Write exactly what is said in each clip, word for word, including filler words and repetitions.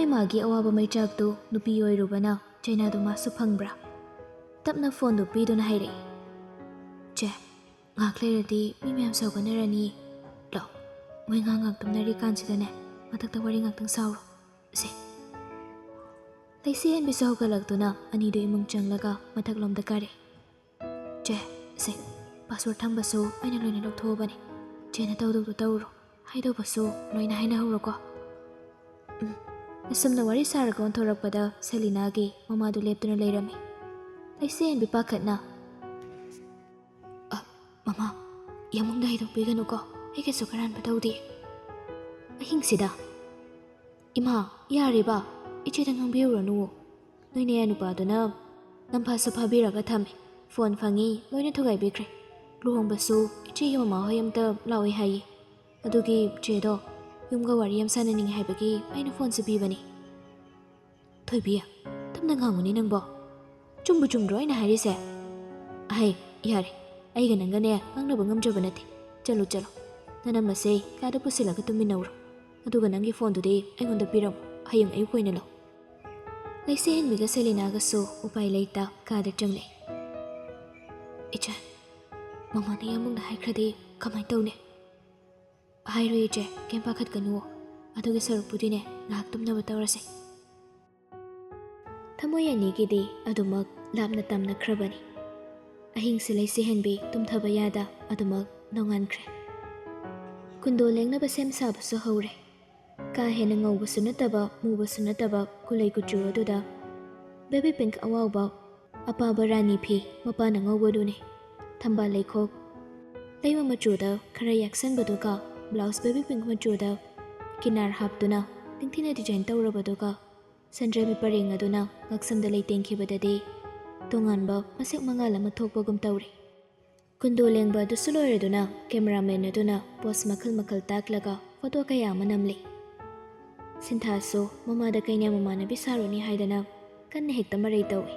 ꯏꯃꯥꯒꯤ ꯑꯋꯥꯕ ꯃꯩꯆꯥꯛꯇꯨ ꯅꯨꯄꯤ ꯑꯣꯏꯔꯨꯕꯅ ꯆꯩꯅꯥꯗꯨ ꯃꯥꯁꯨ ꯐꯪꯕ꯭ꯔꯥ? ꯇꯞꯅ ꯐꯣꯟꯗꯨ ꯄꯤꯗꯨꯅ ꯍꯥꯏꯔꯛꯏ, "ꯆꯦ, ꯉꯥꯏꯍꯥꯛ ꯂꯩꯔꯗꯤ ꯃꯤ ꯃꯌꯥꯝ ꯁꯧꯒꯠꯅꯔꯅꯤ꯫ ꯂꯥꯛꯑꯣ, ꯃꯣꯏ ꯉꯥꯏꯍꯥꯛ ꯉꯥꯏꯍꯥꯛ ꯇꯨꯝꯅꯔꯤꯀꯥꯟꯁꯤꯗꯅꯦ, ꯃꯊꯛꯇ ꯋꯥꯔꯤ ꯉꯥꯛꯇꯪ ꯁꯥꯎꯔꯣ꯫ ꯁꯦ꯫" ꯂꯩꯁꯤ ꯍꯦꯟꯕꯤꯁꯨ ꯍꯧꯒꯠꯂꯛꯇꯨꯅ ꯑꯅꯤꯗꯨ ꯏꯃꯨꯡ ꯆꯪꯂꯒ ꯃꯊꯛꯂꯣꯝꯗ ꯀꯥꯔꯛꯏ꯫ "ꯆꯦ, ꯁꯦ, ꯄꯥꯁꯋꯥꯔꯗ ꯊꯝꯕꯁꯨ ꯑꯩꯅ ꯂꯣꯏꯅ ꯂꯧꯊꯣꯛꯑꯕꯅꯦ꯫ ꯆꯦꯅ ꯇꯧꯗꯧꯗꯣ ꯇꯧꯔꯣ, ꯍꯥꯏꯗꯧꯕꯁꯨ ꯂꯣꯏꯅ ꯍꯥꯏꯅꯍꯧꯔꯣꯀꯣ꯫" "ꯎꯝ, ꯑꯁꯨꯝꯅ ꯋꯥꯔꯤ ꯁꯥꯔꯒ ꯑꯣꯟꯊꯣꯔꯛꯄꯗ ꯁꯦꯂꯤꯅꯥꯒꯤ ꯃꯃꯥꯗꯨ ꯂꯦꯞꯇꯨꯅ ꯂꯩꯔꯝꯃꯤ꯫ ꯂꯩꯁꯤ ꯍꯦꯟꯕꯤ ꯄꯥꯈꯠꯅ, "ꯑ, ꯃꯃꯥ, ꯌꯥꯃꯨꯡꯗ ꯍꯥꯏꯗꯣꯛꯄꯤꯒꯅꯨꯀꯣ, ꯑꯩ ꯀꯩꯁꯨ ꯀꯔꯥꯟꯕ ꯇꯧꯗꯦ꯫" ꯑꯍꯤꯡꯁꯤꯗ, "ꯏꯃꯥ, ꯌꯥꯔꯦꯕ, ꯏꯆꯦꯗ ꯉꯥꯡꯕꯤꯔꯨꯔꯅꯨ꯫ ꯅꯣꯏ ꯅꯌꯥ ꯅꯨꯄꯥꯗꯨꯅ ꯅꯝꯐꯥꯁꯨ ꯐꯥꯕꯤꯔꯒ ꯊꯝꯃꯦ꯫ ꯐꯣꯟ ꯐꯪꯉꯤ, ꯂꯣꯏꯅ ꯊꯨꯒꯥꯏꯕꯤꯈ꯭ꯔꯦ꯫ ꯂꯨꯍꯣꯡꯕꯁꯨ ꯏꯆꯦꯒꯤ ꯃꯃꯥꯍꯣꯏ ꯑꯝꯇ ꯂꯥꯛꯑꯣꯏ ꯍꯥꯏꯌꯦ꯫ ꯑꯗꯨꯒꯤ ꯆꯦꯗꯣ ꯌꯨꯝꯒ ꯋꯥꯔꯤ ꯌꯥꯝ ꯁꯥꯟꯅꯅꯤꯡꯉꯤ ꯍꯥꯏꯕꯒꯤ ꯑꯩꯅ ꯐꯣꯟꯁꯦ ꯄꯤꯕꯅꯤ꯫" "ꯊꯣꯏꯕꯤ, ꯇꯞꯅ ꯉꯥꯡꯉꯨꯅꯦ ꯅꯪꯕꯣ꯫ ꯆꯨꯝꯕꯨ ꯆꯨꯝꯗ꯭ꯔꯣ ꯑꯩꯅ ꯍꯥꯏꯔꯤꯁꯦ?" "ꯑꯍꯩ, ꯌꯥꯔꯦ꯫ ꯑꯩꯒ ꯅꯪꯒꯅꯦ ꯉꯥꯡꯅꯕ ꯉꯝꯖꯕ ꯅꯠꯇꯦ꯫ ꯆꯠꯂꯣ, ꯆꯠꯂꯣ꯫ ꯅꯅꯝꯃꯁꯦ ꯀꯥꯗ ꯄꯨꯁꯤꯜꯂꯒ ꯇꯨꯝꯃꯤꯟꯅꯧꯔꯣ꯫ ꯑꯗꯨꯒ ꯅꯪꯒꯤ ꯐꯣꯟꯗꯨꯗꯤ ꯑꯩꯉꯣꯟꯗ ꯄꯤꯔꯝꯃꯣ꯫ ꯍꯌꯦꯡ ꯑꯌꯨꯛ ꯑꯣꯏꯅ ꯂꯧ꯫" ꯂꯩꯁꯦ ꯍꯦꯟꯕꯤꯒ ꯁꯦꯂꯤꯅꯥꯒꯁꯨ ꯎꯄꯥꯏ ꯂꯩꯇ ꯀꯥꯗ ꯆꯪꯂꯛꯏ꯫ "ꯏꯆꯦ, ꯃꯃꯥꯅ ꯌꯥꯃꯨꯡꯗ ꯍꯥꯏꯈ꯭ꯔꯗꯤ ꯀꯃꯥꯏꯅ ꯇꯧꯅꯤ?" "ꯍꯥꯏꯔꯣꯏ ꯏꯆꯦ, ꯀꯩꯝ ꯄꯥꯈꯠꯀꯅꯨ꯫ ꯑꯗꯨꯒꯤ ꯁꯔꯨꯛꯄꯨꯗꯤꯅꯦ, ꯉꯥꯏꯍꯥꯛ ꯇꯨꯝꯅꯕ ꯇꯧꯔꯁꯦ꯫" ꯊꯃꯣꯏ ꯑꯅꯤꯒꯤꯗꯤ ꯑꯗꯨꯃꯛ ꯂꯥꯞꯅ ꯇꯝꯅꯈ꯭ꯔꯕꯅꯤ꯫ ꯑꯍꯤꯡꯁꯤ ꯂꯩꯁꯤ ꯍꯦꯟꯕꯤ ꯇꯨꯝꯊꯕ ꯌꯥꯗ ꯑꯗꯨꯃꯛ ꯅꯣꯡꯉꯥꯟꯈ꯭ꯔꯦ꯫ ꯀꯨꯟꯗꯣ ꯂꯦꯡꯅꯕ ꯁꯦꯝ ꯁꯥꯕꯁꯨ ꯍꯧꯔꯦ꯫ ꯀꯥ ꯍꯦꯟꯅ ꯉꯧꯕꯁꯨ ꯅꯠꯇꯕ, ꯃꯨꯕꯁꯨ ꯅꯠꯇꯕ ꯀꯨꯂꯩ ꯀꯨꯆꯨ ꯑꯗꯨꯗ ꯕꯦꯕꯤ ꯄꯤꯡꯛ ꯑꯋꯥꯎꯕ, ꯑꯄꯥꯕ ꯔꯥꯅꯤ ꯐꯤ ꯃꯄꯥꯟ ꯑꯉꯧꯕꯗꯨꯅꯤ꯫ ꯊꯝꯕꯥꯜ ꯂꯩꯈꯣꯛ ꯂꯩꯃ ꯃꯆꯨꯗ ꯈꯔ ꯌꯥꯛꯁꯟꯕꯗꯨꯒ ꯕ꯭ꯂꯥꯎꯁ ꯕꯦꯕꯤ ꯄꯤꯡꯛ ꯃꯆꯨꯗ ꯀꯤꯅꯥꯔ ꯍꯥꯞꯇꯨꯅ ꯅꯤꯡꯊꯤꯅ ꯗꯤꯖꯥꯏꯟ ꯇꯧꯔꯕꯗꯨꯒ ꯁꯟꯗ꯭ꯔꯦꯝꯕꯤ ꯄꯔꯦꯡ ꯑꯗꯨꯅ ꯉꯛꯁꯝꯗ ꯂꯩꯇꯦꯡꯈꯤꯕꯗꯗꯤ ꯇꯣꯉꯥꯟꯕ ꯃꯁꯛ ꯃꯉꯥꯜ ꯑꯃ ꯊꯣꯛꯄꯒꯨꯝ ꯇꯧꯔꯦ꯫ ꯀꯨꯟꯗꯣ ꯂꯦꯡꯕ ꯑꯗꯨꯁꯨ ꯂꯣꯏꯔꯗꯨꯅ ꯀꯦꯃꯦꯔꯥꯃꯦꯟ ꯑꯗꯨꯅ ꯄꯣꯁ ꯃꯈꯜ ꯃꯈꯜ ꯇꯥꯛꯂꯒ ꯐꯣꯇꯣ ꯀꯌꯥ ꯑꯃ ꯅꯝꯂꯤ꯫ ꯁꯤꯟꯊꯥꯁꯨ ꯃꯃꯥꯗ ꯀꯩꯅꯥ ꯃꯃꯥꯟꯅꯕꯤ ꯁꯥꯔꯨꯅꯤ ꯍꯥꯏꯗꯅ ꯀꯟꯅ ꯍꯦꯛꯇ ꯃꯔꯩ ꯇꯧꯏ꯫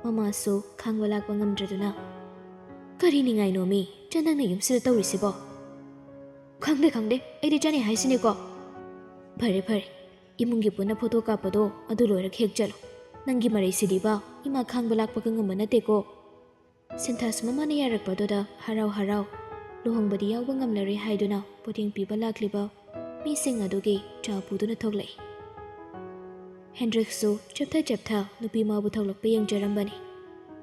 ꯃꯃꯥꯁꯨ ꯈꯥꯡꯕ ꯂꯥꯛꯄ ꯉꯝꯗ꯭ꯔꯗꯨꯅ, "ꯀꯔꯤ ꯅꯤꯡꯉꯥꯏꯅꯣꯃꯤ ꯆꯟꯗꯪꯅ ꯌꯨꯝꯁꯤꯗ ꯇꯧꯔꯤꯁꯤꯕꯣ?" "ꯈꯪꯗꯦ, ꯈꯪꯗꯦ, ꯑꯩꯗꯤ ꯆꯠꯅꯤ ꯍꯥꯏꯁꯤꯅꯤꯀꯣ꯫" "ꯐꯔꯦ, ꯐꯔꯦ, ꯏꯃꯨꯡꯒꯤ ꯄꯨꯟꯅ ꯐꯣꯇꯣ ꯀꯥꯞꯄꯗꯣ ꯑꯗꯨ ꯂꯣꯏꯔꯒ ꯍꯦꯛ ꯆꯠꯂꯣ꯫ ꯅꯪꯒꯤ ꯃꯔꯩꯁꯤꯗꯤꯕ ꯏꯃꯥ ꯈꯥꯡꯕ ꯂꯥꯛꯄꯒ ꯉꯝꯕ ꯅꯠꯇꯦꯀꯣ꯫ ꯁꯤꯟꯊꯥꯁ ꯃꯃꯥꯅ ꯌꯥꯔꯛꯄꯗꯨꯗ ꯍꯔꯥꯎ ꯍꯔꯥꯎ ꯂꯨꯍꯣꯡꯕꯗꯤ ꯌꯥꯎꯕ ꯉꯝꯂꯔꯣꯏ ꯍꯥꯏꯗꯨꯅ ꯄꯣꯠꯌꯦꯡ ꯄꯤꯕ ꯂꯥꯛꯂꯤꯕ ꯃꯤꯁꯤꯡ ꯑꯗꯨꯒꯤ ꯆꯥ ꯄꯨꯗꯨꯅ ꯊꯣꯛꯂꯛꯏ꯫ ꯍꯦꯟꯗ꯭ꯔꯤꯛꯁꯁꯨ ꯆꯦꯞꯊ ꯆꯦꯞꯊ ꯅꯨꯄꯤ ꯃꯥꯕꯨ ꯊꯣꯛꯂꯛꯄ ꯌꯦꯡꯖꯔꯝꯕꯅꯤ꯫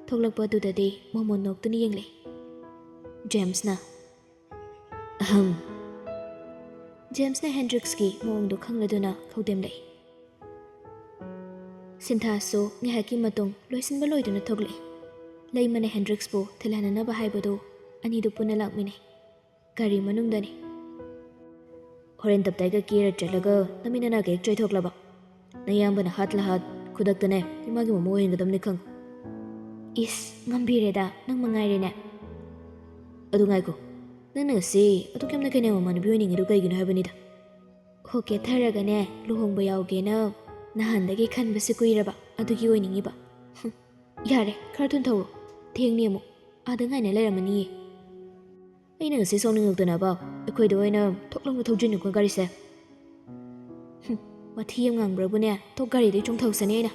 ꯊꯣꯛꯂꯛꯄ ꯑꯗꯨꯗꯗꯤ ꯃꯣꯃꯣꯟ ꯅꯣꯛꯇꯨꯅ ꯌꯦꯡꯂꯛꯏ꯫ ꯖꯦꯝꯁꯅ, "ꯑꯍꯝ꯫" ꯖꯦꯝꯁꯅ ꯍꯦꯟꯗ꯭ꯔꯤꯛꯁꯀꯤ ꯃꯑꯣꯡꯗꯨ ꯈꯪꯂꯗꯨꯅ ꯈꯧꯗꯦꯝꯂꯛꯏ꯫ ꯁꯤꯟꯊꯥꯁꯨ ꯉꯥꯏꯍꯥꯛꯀꯤ ꯃꯇꯨꯡ ꯂꯣꯏꯁꯤꯟꯕ ꯂꯣꯏꯗꯨꯅ ꯊꯣꯛꯂꯛꯏ꯫ ꯂꯩꯃꯅ ꯍꯦꯟꯗ꯭ꯔꯤꯛꯁꯄꯨ ꯊꯤꯜꯍꯟꯅꯅꯕ ꯍꯥꯏꯕꯗꯨ ꯑꯅꯤꯗꯨ ꯄꯨꯟꯅ ꯂꯥꯛꯃꯤꯟꯅꯩ꯫ ꯒꯥꯔꯤ ꯃꯅꯨꯡꯗꯅꯤ꯫ "ꯍꯣꯔꯦꯟ ꯇꯞꯇꯥꯏꯒ ꯀꯦꯔ ꯆꯠꯂꯒ ꯅꯃꯤꯠ ꯅꯅꯥꯒ ꯍꯦꯛ ꯆꯣꯏꯊꯣꯛꯂꯕ꯫ ꯅꯌꯥꯝꯕꯅ ꯍꯥꯠꯂ ꯍꯥꯠ ꯈꯨꯗꯛꯇꯅꯦ ꯏꯃꯥꯒꯤ ꯃꯣꯃꯣ ꯑꯣꯏꯍꯟꯒꯗꯕꯅꯤ ꯈꯪꯉꯨ꯫ ꯏꯁ, ꯉꯝꯕꯤꯔꯦꯗ, ꯅꯪ ꯃꯉꯥꯏꯔꯦꯅꯦ꯫ ꯑꯗꯨ ꯉꯥꯏꯈꯣ, ꯅꯪꯅ ꯉꯁꯤ ꯑꯗꯨꯛ ꯌꯥꯝꯅ ꯀꯩꯅꯥ ꯃꯃꯥꯟꯅꯕꯤ ꯑꯣꯏꯅꯤꯡꯉꯤꯗꯨ ꯀꯩꯒꯤꯅꯣ ꯍꯥꯏꯕꯅꯤꯗ?" "ꯍꯣ ꯀꯦꯊꯔꯒꯅꯦ ꯂꯨꯍꯣꯡꯕ ꯌꯥꯎꯒꯦꯅ ꯅꯍꯥꯟꯗꯒꯤ ꯈꯟꯕꯁꯦ ꯀꯨꯏꯔꯕ, ꯑꯗꯨꯒꯤ ꯑꯣꯏꯅꯤꯡꯉꯤꯕ꯫" "ꯍꯨꯝ, ꯌꯥꯔꯦ, ꯈꯔ ꯊꯨꯅ ꯊꯧꯔꯣ, ꯊꯦꯡꯅꯤ ꯑꯃꯨꯛ, ꯑꯥꯗ ꯉꯥꯏꯅ ꯂꯩꯔꯝꯃꯅꯤꯌꯦ꯫" "ꯑꯩꯅ ꯉꯁꯤ ꯁꯥꯎꯅꯤꯡꯉꯛꯇꯅꯕ ꯑꯩꯈꯣꯏꯗ ꯑꯣꯏꯅ ꯊꯣꯛ ꯂꯥꯎꯅ ꯊꯧꯖꯤꯟꯅꯤꯀꯣ ꯒꯥꯔꯤꯁꯦ꯫" "ꯍꯨꯝ, ꯋꯥꯊꯤ ꯌꯥꯝ ꯉꯥꯡꯕ꯭ꯔꯕꯨꯅꯦ, ꯊꯣꯛ ꯒꯥꯔꯤꯗꯩ ꯆꯣꯡꯊꯧꯁꯅꯤ ꯑꯩꯅ꯫"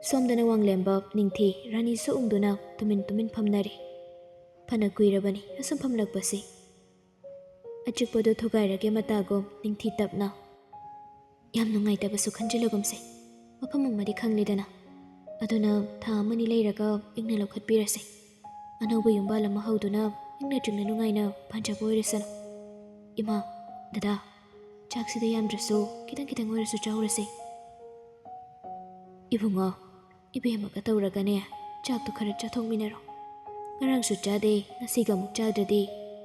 ꯁꯣꯝꯗꯅ ꯋꯥꯡꯂꯦꯝꯕ, ꯅꯤꯡꯊꯤ, ꯔꯥꯅꯤꯁꯨ ꯎꯪꯗꯨꯅ ꯇꯨꯃꯤꯟ ꯇꯨꯃꯤꯟ ꯐꯝꯅꯔꯤ꯫ ꯐꯅ ꯀꯨꯏꯔꯕꯅꯤ ꯑꯁꯨꯝ ꯐꯝꯂꯛꯄꯁꯤ꯫ ꯑꯆꯤꯛꯄꯗꯨ ꯊꯨꯒꯥꯏꯔꯒꯦ ꯃꯇꯥꯒꯨꯝ ꯅꯤꯡꯊꯤ ꯇꯞꯅ, "ꯌꯥꯝ ꯅꯨꯡꯉꯥꯏꯇꯕꯁꯨ ꯈꯟꯖꯤꯜꯂꯒꯨꯝꯁꯦ꯫ ꯃꯐꯝ ꯑꯃꯗꯤ ꯈꯪꯂꯦꯗꯅ꯫ ꯑꯗꯨꯅ ꯊꯥ ꯑꯃꯅꯤ ꯂꯩꯔꯒ ꯏꯪꯅ ꯂꯧꯈꯠꯄꯤꯔꯁꯦ꯫ ꯑꯅꯧꯕ ꯌꯨꯝꯕꯥꯜ ꯑꯃ ꯍꯧꯗꯨꯅ ꯏꯪꯅ ꯆꯤꯛꯅ ꯅꯨꯡꯉꯥꯏꯅ ꯄꯥꯟꯖꯕ ꯑꯣꯏꯔꯁꯅꯨ꯫ ꯏꯃꯥ, ꯗꯗꯥ, ꯆꯥꯛꯁꯤꯗ ꯌꯥꯝꯗ꯭ꯔꯁꯨ ꯈꯤꯇꯪ ꯈꯤꯇꯪ ꯑꯣꯏꯔꯁꯨ ꯆꯥꯎꯔꯁꯦ꯫" "ꯏꯕꯨꯡꯉꯣ, ꯏꯕꯦꯝꯃꯒ ꯇꯧꯔꯒꯅꯦ, ꯆꯥꯛꯇꯣ ꯈꯔ ꯆꯥꯊꯣꯛꯃꯤꯟꯅꯔꯣ꯫ ꯉꯔꯥꯡꯁꯨ ꯆꯥꯗꯦ, ꯉꯁꯤꯒ ꯑꯃꯨꯛ ꯆꯥꯗ꯭ꯔꯗꯤ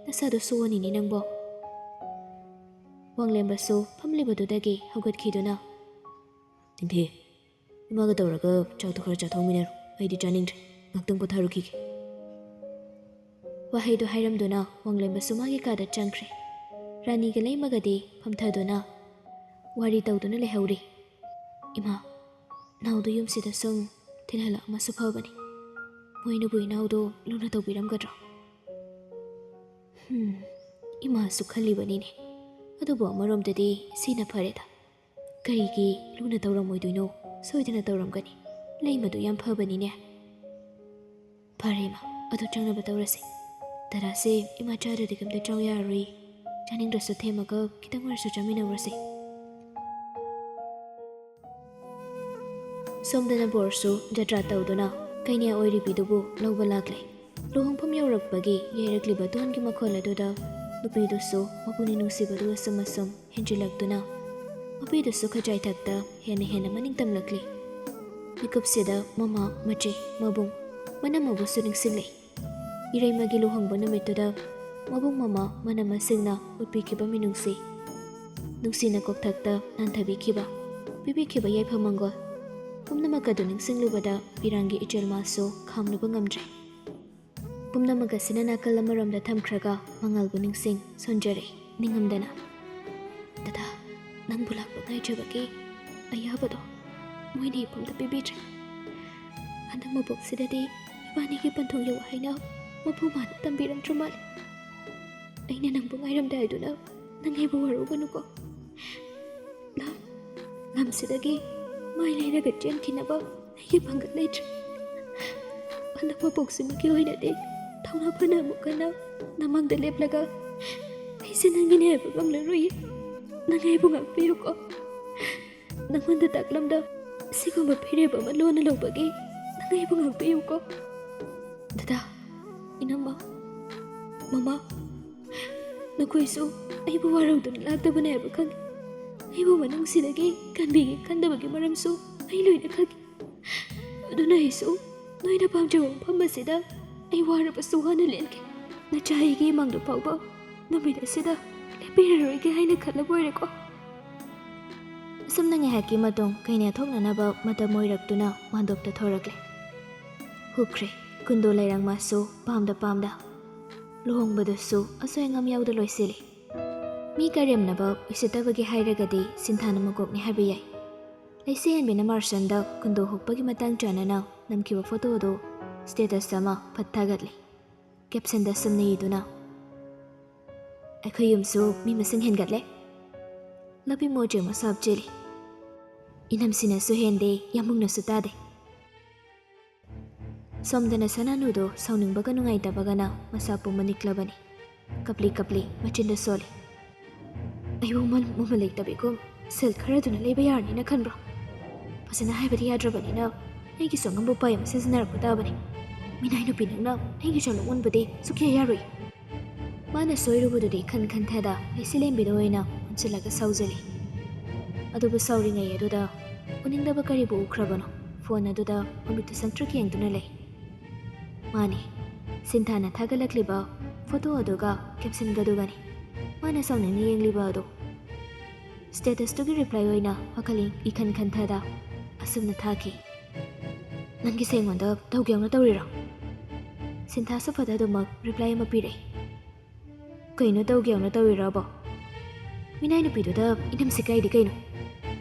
ꯅꯁꯥꯗꯣ ꯁꯣꯛꯑꯅꯤꯅꯦ ꯅꯪꯕꯣ꯫" ꯋꯥꯡꯂꯦꯝꯕꯁꯨ ꯐꯝꯂꯤꯕꯗꯨꯗꯒꯤ ꯍꯧꯒꯠꯈꯤꯗꯨꯅ, "ꯅꯤꯡꯊꯤ, ꯏꯃꯥꯒ ꯇꯧꯔꯒ ꯆꯥꯛꯇꯣ ꯈꯔ ꯆꯥꯊꯣꯛꯃꯤꯟꯅꯔꯣ, ꯑꯩꯗꯤ ꯆꯥꯅꯤꯡꯗ꯭ꯔꯦ, ꯉꯥꯛꯇꯪ ꯄꯣꯊꯥꯔꯨꯈꯤꯒꯦ꯫" ꯋꯥꯍꯩꯗꯨ ꯍꯥꯏꯔꯝꯗꯨꯅ ꯋꯥꯡꯂꯦꯝꯕꯁꯨ ꯃꯥꯒꯤ ꯀꯥꯗ ꯆꯪꯈ꯭ꯔꯦ꯫ ꯔꯥꯅꯤꯒ ꯂꯩꯃꯒꯗꯤ ꯐꯝꯊꯗꯨꯅ ꯋꯥꯔꯤ ꯇꯧꯗꯨꯅ ꯂꯩꯍꯧꯔꯤ꯫ "ꯏꯃꯥ, ꯅꯥꯎꯗꯨ ꯌꯨꯝꯁꯤꯗ ꯁꯨꯝ ꯊꯤꯜꯍꯜꯂꯛꯑꯝꯃꯁꯨ ꯐꯕꯅꯤ꯫ ꯃꯣꯏꯅꯕꯨ ꯏꯅꯥꯎꯗꯣ ꯂꯨꯅ ꯇꯧꯕꯤꯔꯝꯒꯗ꯭ꯔꯣ?" ꯍꯨꯝ, ꯏꯃꯥꯁꯨ ꯈꯜꯂꯤꯕꯅꯤꯅꯦ꯫ ꯑꯗꯨꯕꯨ ꯑꯃꯔꯣꯝꯗꯗꯤ ꯁꯤꯅ ꯐꯔꯦꯗ꯫ ꯀꯔꯤꯒꯤ ꯂꯨꯅ ꯇꯧꯔꯝꯃꯣꯏꯗꯣꯏꯅꯣ? ꯁꯣꯏꯗꯅ ꯇꯧꯔꯝꯒꯅꯤ꯫ ꯂꯩꯃꯗꯨ ꯌꯥꯝ ꯐꯕꯅꯤꯅꯦ꯫ ꯐꯔꯦ ꯏꯃꯥ, ꯑꯗꯨ ꯆꯪꯅꯕ ꯇꯧꯔꯁꯤ꯫ ꯗꯗꯥꯁꯦ ꯏꯃꯥ ꯆꯥꯗ꯭ꯔꯗꯤ ꯀꯩꯝꯇ ꯆꯥꯎ ꯌꯥꯔꯔꯣꯏ꯫ ꯆꯥꯅꯤꯡꯗ꯭ꯔꯁꯨ ꯊꯦꯝꯃꯒ ꯈꯤꯇꯪ ꯑꯣꯏꯔꯁꯨ ꯆꯥꯃꯤꯟꯅꯧꯔꯁꯤ꯫ ꯁꯣꯝꯗꯅ ꯕꯣꯔꯁꯨ ꯖꯇ꯭ꯔꯥ ꯇꯧꯗꯨꯅ ꯀꯩꯅ꯭ꯌꯥ ꯑꯣꯏꯔꯤꯕꯤꯗꯨꯕꯨ ꯂꯧꯕ ꯂꯥꯛꯂꯦ꯫ ꯂꯨꯍꯣꯡꯐꯝ ꯌꯧꯔꯛꯄꯒꯤ ꯌꯩꯔꯛꯂꯤꯕ ꯗꯣꯟꯒꯤ ꯃꯈꯣꯜ ꯑꯗꯨꯗ ꯅꯨꯄꯤꯗꯨꯁꯨ ꯃꯄꯨꯅꯤꯡ ꯅꯨꯡꯁꯤꯕꯗꯨ ꯑꯁꯨꯝ ꯑꯁꯨꯝ ꯍꯦꯟꯖꯤꯜꯂꯛꯇꯨꯅ ꯃꯄꯤꯗꯨꯁꯨ ꯈꯖꯥꯏꯊꯛꯇ ꯍꯦꯟꯅ ꯍꯦꯟꯅ ꯃꯅꯤꯡ ꯇꯝꯂꯛꯂꯤ꯫ ꯃꯤꯀꯨꯞꯁꯤꯗ ꯃꯃꯥ, ꯃꯆꯦ, ꯃꯕꯨꯡ, ꯃꯅꯝꯃꯕꯨꯁꯨ ꯅꯤꯡꯁꯤꯡꯂꯛꯏ꯫ ꯏꯔꯩꯃꯒꯤ ꯂꯨꯍꯣꯡꯕ ꯅꯨꯃꯤꯠꯇꯨꯗ ꯃꯕꯨꯡ ꯃꯃꯥ ꯃꯅꯝꯃꯁꯤꯡꯅ ꯎꯠꯄꯤꯈꯤꯕ ꯃꯤꯅꯨꯡꯁꯤ, ꯅꯨꯡꯁꯤꯅ ꯀꯣꯛꯊꯛꯇ ꯅꯥꯟꯊꯕꯤꯈꯤꯕ, ꯄꯤꯕꯤꯈꯤꯕ ꯌꯥꯏꯐ ꯃꯪꯒꯣꯜ ꯄꯨꯝꯅꯃꯛ ꯑꯗꯨ ꯅꯤꯡꯁꯤꯡꯂꯨꯕꯗ ꯄꯤꯔꯥꯡꯒꯤ ꯏꯆꯦꯜ ꯃꯥꯁꯨ ꯈꯥꯝꯂꯨꯕ ꯉꯝꯗ꯭ꯔꯦ꯫ ꯄꯨꯝꯅꯃꯛ ꯑꯁꯤꯅ ꯅꯥꯀꯜ ꯑꯃꯔꯣꯝꯗ ꯊꯝꯈ꯭ꯔꯒ ꯃꯉꯥꯜꯕꯨ ꯅꯤꯡꯁꯤꯡ ꯁꯣꯟꯖꯔꯛꯏ ꯅꯤꯡꯉꯝꯗꯅ꯫ "ꯗꯗꯥ, ꯅꯪꯕꯨ ꯂꯥꯛꯄ ꯉꯥꯏꯖꯕꯒꯤ ꯑꯌꯥꯕꯗꯣ ꯃꯣꯏꯅ ꯏꯄꯨꯝꯗ ꯄꯤꯕꯤꯗ꯭ꯔꯦ꯫ ꯍꯟꯗꯛ ꯃꯄꯣꯛꯁꯤꯗꯗꯤ ꯏꯕꯥꯅꯤꯒꯤ ꯄꯟꯊꯨꯡꯒꯤ ꯋꯥꯍꯩꯅ ꯃꯄꯨ ꯃꯥꯅ ꯇꯝꯕꯤꯔꯝꯗ꯭ꯔ ꯃꯥꯜꯂꯦ꯫ ꯑꯩꯅ ꯅꯪꯕꯨ ꯉꯥꯏꯔꯝꯗꯦ ꯍꯥꯏꯗꯨꯅ ꯅꯪ ꯑꯩꯕꯨ ꯋꯥꯔꯧꯒꯅꯨꯀꯣ꯫ ꯂꯝ, ꯂꯝꯁꯤꯗꯒꯤ ꯃꯥꯏ ꯂꯩꯔꯒ ꯆꯦꯟꯈꯤꯅꯕ ꯑꯩꯒꯤ ꯄꯥꯡꯒꯜ ꯂꯩꯇ꯭ꯔꯦ꯫ ꯍꯟꯗꯛ ꯃꯄꯣꯛꯁꯤꯃꯒꯤ ꯑꯣꯏꯅꯗꯤ ꯊꯧꯅꯥ ꯐꯅ ꯑꯃꯨꯛ ꯍꯟꯅ ꯅꯃꯥꯡꯗ ꯂꯦꯞꯂꯒ ꯑꯩꯁꯦ ꯅꯪꯒꯤꯅꯦ ꯍꯥꯏꯕ ꯉꯝꯂꯔꯣꯏꯌꯦ꯫ ꯅꯪ ꯑꯩꯕꯨ ꯉꯥꯛꯄꯤꯌꯨꯀꯣ꯫ ꯅꯪꯉꯣꯟꯗ ꯇꯥꯛꯂꯝꯗ ꯑꯁꯤꯒꯨꯝꯕ ꯐꯤꯔꯦꯞ ꯑꯃ ꯂꯣꯟꯅ ꯂꯧꯕꯒꯤ ꯅꯪ ꯑꯩꯕꯨ ꯉꯥꯛꯄꯤꯌꯨꯀꯣ꯫ ꯗꯗꯥ, ꯏꯅꯝꯃ, ꯃꯃꯥ, ꯅꯈꯣꯏꯁꯨ ꯑꯩꯕꯨ ꯋꯥꯔꯧꯗꯨꯅ ꯂꯥꯛꯇꯕꯅꯦ ꯍꯥꯏꯕ ꯈꯪꯏ꯫ ꯑꯩꯕꯨ ꯃꯅꯨꯡꯁꯤꯗꯒꯤ ꯀꯟꯕꯤꯒꯦ ꯈꯟꯗꯕꯒꯤ ꯃꯔꯝꯁꯨ ꯑꯩ ꯂꯣꯏꯅ ꯈꯪꯏ꯫ ꯑꯗꯨꯅ ꯑꯩꯁꯨ ꯅꯣꯏꯅ ꯄꯥꯝꯖꯕ ꯃꯐꯝ ꯑꯁꯤꯗ ꯑꯩ ꯋꯥꯔꯕꯁꯨ ꯋꯥꯅ ꯂꯦꯟꯒꯦ꯫ ꯅꯆꯥ ꯑꯩꯒꯤ ꯏꯃꯥꯡꯗ ꯐꯥꯎꯕ ꯅꯨꯃꯤꯠ ꯑꯁꯤꯗ ꯂꯦꯞꯄꯤꯔꯔꯣꯏꯒꯦ ꯍꯥꯏꯅ ꯈꯜꯂꯕ ꯑꯣꯏꯔꯦꯀꯣ꯫ ꯑꯁꯨꯝꯅ ꯉꯥꯏꯍꯥꯛꯀꯤ ꯃꯇꯨꯡ ꯀꯩꯅꯥ ꯊꯣꯛꯅꯅꯕ ꯃꯇꯝ ꯑꯣꯏꯔꯛꯇꯨꯅ ꯃꯥꯟꯗꯣꯞꯇ ꯊꯣꯔꯛꯂꯦ꯫ ꯍꯨꯈ꯭ꯔꯦ꯫ ꯀꯨꯟꯗꯣ ꯂꯩꯔꯥꯡ ꯃꯥꯁꯨ ꯄꯥꯝꯗ ꯄꯥꯝꯗ꯫ ꯂꯨꯍꯣꯡꯕꯗꯨꯁꯨ ꯑꯁꯣꯏ ꯑꯉꯥꯝ ꯌꯥꯎꯗ ꯂꯣꯏꯁꯤꯜꯂꯤ꯫ ꯃꯤ ꯀꯔꯦꯝꯅꯕ ꯎꯁꯤꯠꯇꯕꯒꯤ ꯍꯥꯏꯔꯒꯗꯤ ꯁꯤꯟꯊꯥꯅ ꯃꯀꯣꯛꯅꯤ ꯍꯥꯏꯕ ꯌꯥꯏ꯫ ꯂꯩꯁꯦꯟꯕꯤꯅ ꯃꯥꯔꯁꯟꯗ ꯀꯨꯟꯗꯣ ꯍꯨꯛꯄꯒꯤ ꯃꯇꯥꯡ ꯆꯥꯅꯅ ꯅꯝꯈꯤꯕ ꯐꯣꯇꯣꯗꯨ status ꯑꯃ ꯐꯠ ꯊꯥꯒꯠꯂꯤ꯫ Captionꯗ ꯁꯨꯝꯅ ꯏꯗꯨꯅ, ꯑꯩꯈꯣꯏ ꯌꯨꯝꯁꯨ ꯃꯤ ꯃꯁꯤꯡ ꯍꯦꯟꯒꯠꯂꯦ꯫ ꯂꯞ ꯏꯃꯣꯖꯤ ꯑꯃꯁꯨ ꯍꯥꯞꯆꯤꯜꯂꯤ꯫ ꯏꯅꯝꯁꯤꯅꯁꯨ ꯍꯦꯟꯗꯦ, ꯌꯥꯝꯕꯨꯡꯅꯁꯨ ꯇꯥꯗꯦ꯫ ꯁꯣꯝꯗꯅ ꯁꯅꯥꯅꯨꯗꯣ ꯁꯥꯎꯅꯤꯡꯕꯒ ꯅꯨꯡꯉꯥꯏꯇꯕꯒꯅ ꯃꯁꯥ ꯄꯨꯝꯕ ꯅꯤꯛꯂꯕꯅꯤ꯫ ꯀꯞꯂꯤ ꯀꯞꯂꯤ ꯃꯆꯤꯟꯗ ꯁꯣꯜꯂꯤ꯫ ꯑꯩꯕꯨ ꯃꯜ ꯃꯃꯜ ꯂꯩꯇꯕꯤꯒꯨꯝ ꯁꯦꯜ ꯈꯔꯗꯨꯅ ꯂꯩꯕ ꯌꯥꯔꯅꯤꯅ ꯈꯟꯕ꯭ꯔꯣ? ꯐꯖꯅ ꯍꯥꯏꯕꯗꯤ ꯌꯥꯗ꯭ꯔꯕꯅꯤꯅ ꯑꯩꯒꯤꯁꯨ ꯑꯉꯝꯕ ꯎꯄꯥꯏ ꯑꯃ ꯁꯤꯖꯤꯟꯅꯔꯛꯄ ꯇꯥꯕꯅꯤ꯫ ꯃꯤꯅꯥꯏ ꯅꯨꯄꯤ ꯅꯪꯅ ꯑꯩꯒꯤ ꯆꯥꯂꯨꯛ ꯃꯨꯟꯕꯗꯤ ꯁꯨꯛꯌꯥ ꯌꯥꯔꯣꯏ꯫ ꯃꯥꯅ ꯁꯣꯏꯔꯨꯕꯗꯨꯗꯤ ꯈꯟ ꯈꯟꯊꯗ ꯂꯩꯁꯤꯂꯦꯝꯕꯤꯗ ꯑꯣꯏꯅ ꯑꯣꯟꯁꯤꯜꯂꯒ ꯁꯥꯎꯖꯜꯂꯤ꯫ ꯑꯗꯨꯕꯨ ꯁꯥꯎꯔꯤꯉꯩ ꯑꯗꯨꯗ ꯎꯅꯤꯡꯗꯕ ꯀꯔꯤꯕꯨ ꯎꯈ꯭ꯔꯕꯅꯣ? ꯐꯣꯟ ꯑꯗꯨꯗ ꯃꯃꯤꯠꯇꯨ ꯁꯪꯇ꯭ꯔꯤꯛ ꯌꯦꯡꯗꯨꯅ ꯂꯩ꯫ ꯃꯥꯅꯤ, ꯁꯤꯟꯊꯥꯅ ꯊꯥꯒꯠꯂꯛꯂꯤꯕ ꯐꯣꯇꯣ ꯑꯗꯨꯒ ꯀꯦꯞꯁꯟꯒꯗꯨꯒꯅꯤ ꯃꯥꯅ ꯁꯥꯎꯅꯤꯡꯅ ꯌꯦꯡꯂꯤꯕ ꯑꯗꯨ꯫ ꯁ꯭ꯇꯦꯇꯁꯇꯨꯒꯤ ꯔꯤꯄ꯭ꯂꯥꯏ ꯑꯣꯏꯅ ꯋꯥꯈꯜ ꯏꯈꯟ ꯈꯟꯊꯗ ꯑꯁꯨꯝꯅ ꯊꯥꯈꯤ, "ꯅꯪꯒꯤꯁꯦ ꯑꯩꯉꯣꯟꯗ ꯇꯧꯒꯦ ꯌꯥꯎꯅ ꯇꯧꯔꯤꯔꯣ?" ꯁꯤꯟꯊꯥꯁꯨ ꯐꯗꯗꯨꯃꯛ ꯔꯤꯄ꯭ꯂꯥꯏ ꯑꯃ ꯄꯤꯔꯛꯏ꯫ "ꯀꯩꯅꯣ, ꯇꯧꯒꯦ ꯌꯥꯎꯅ ꯇꯧꯔꯤꯔꯕꯣ? ꯃꯤꯅꯥꯏ ꯅꯨꯄꯤꯗꯨꯗ ꯏꯅꯝꯁꯤ ꯀꯥꯏꯗꯤ ꯀꯩꯅꯣ?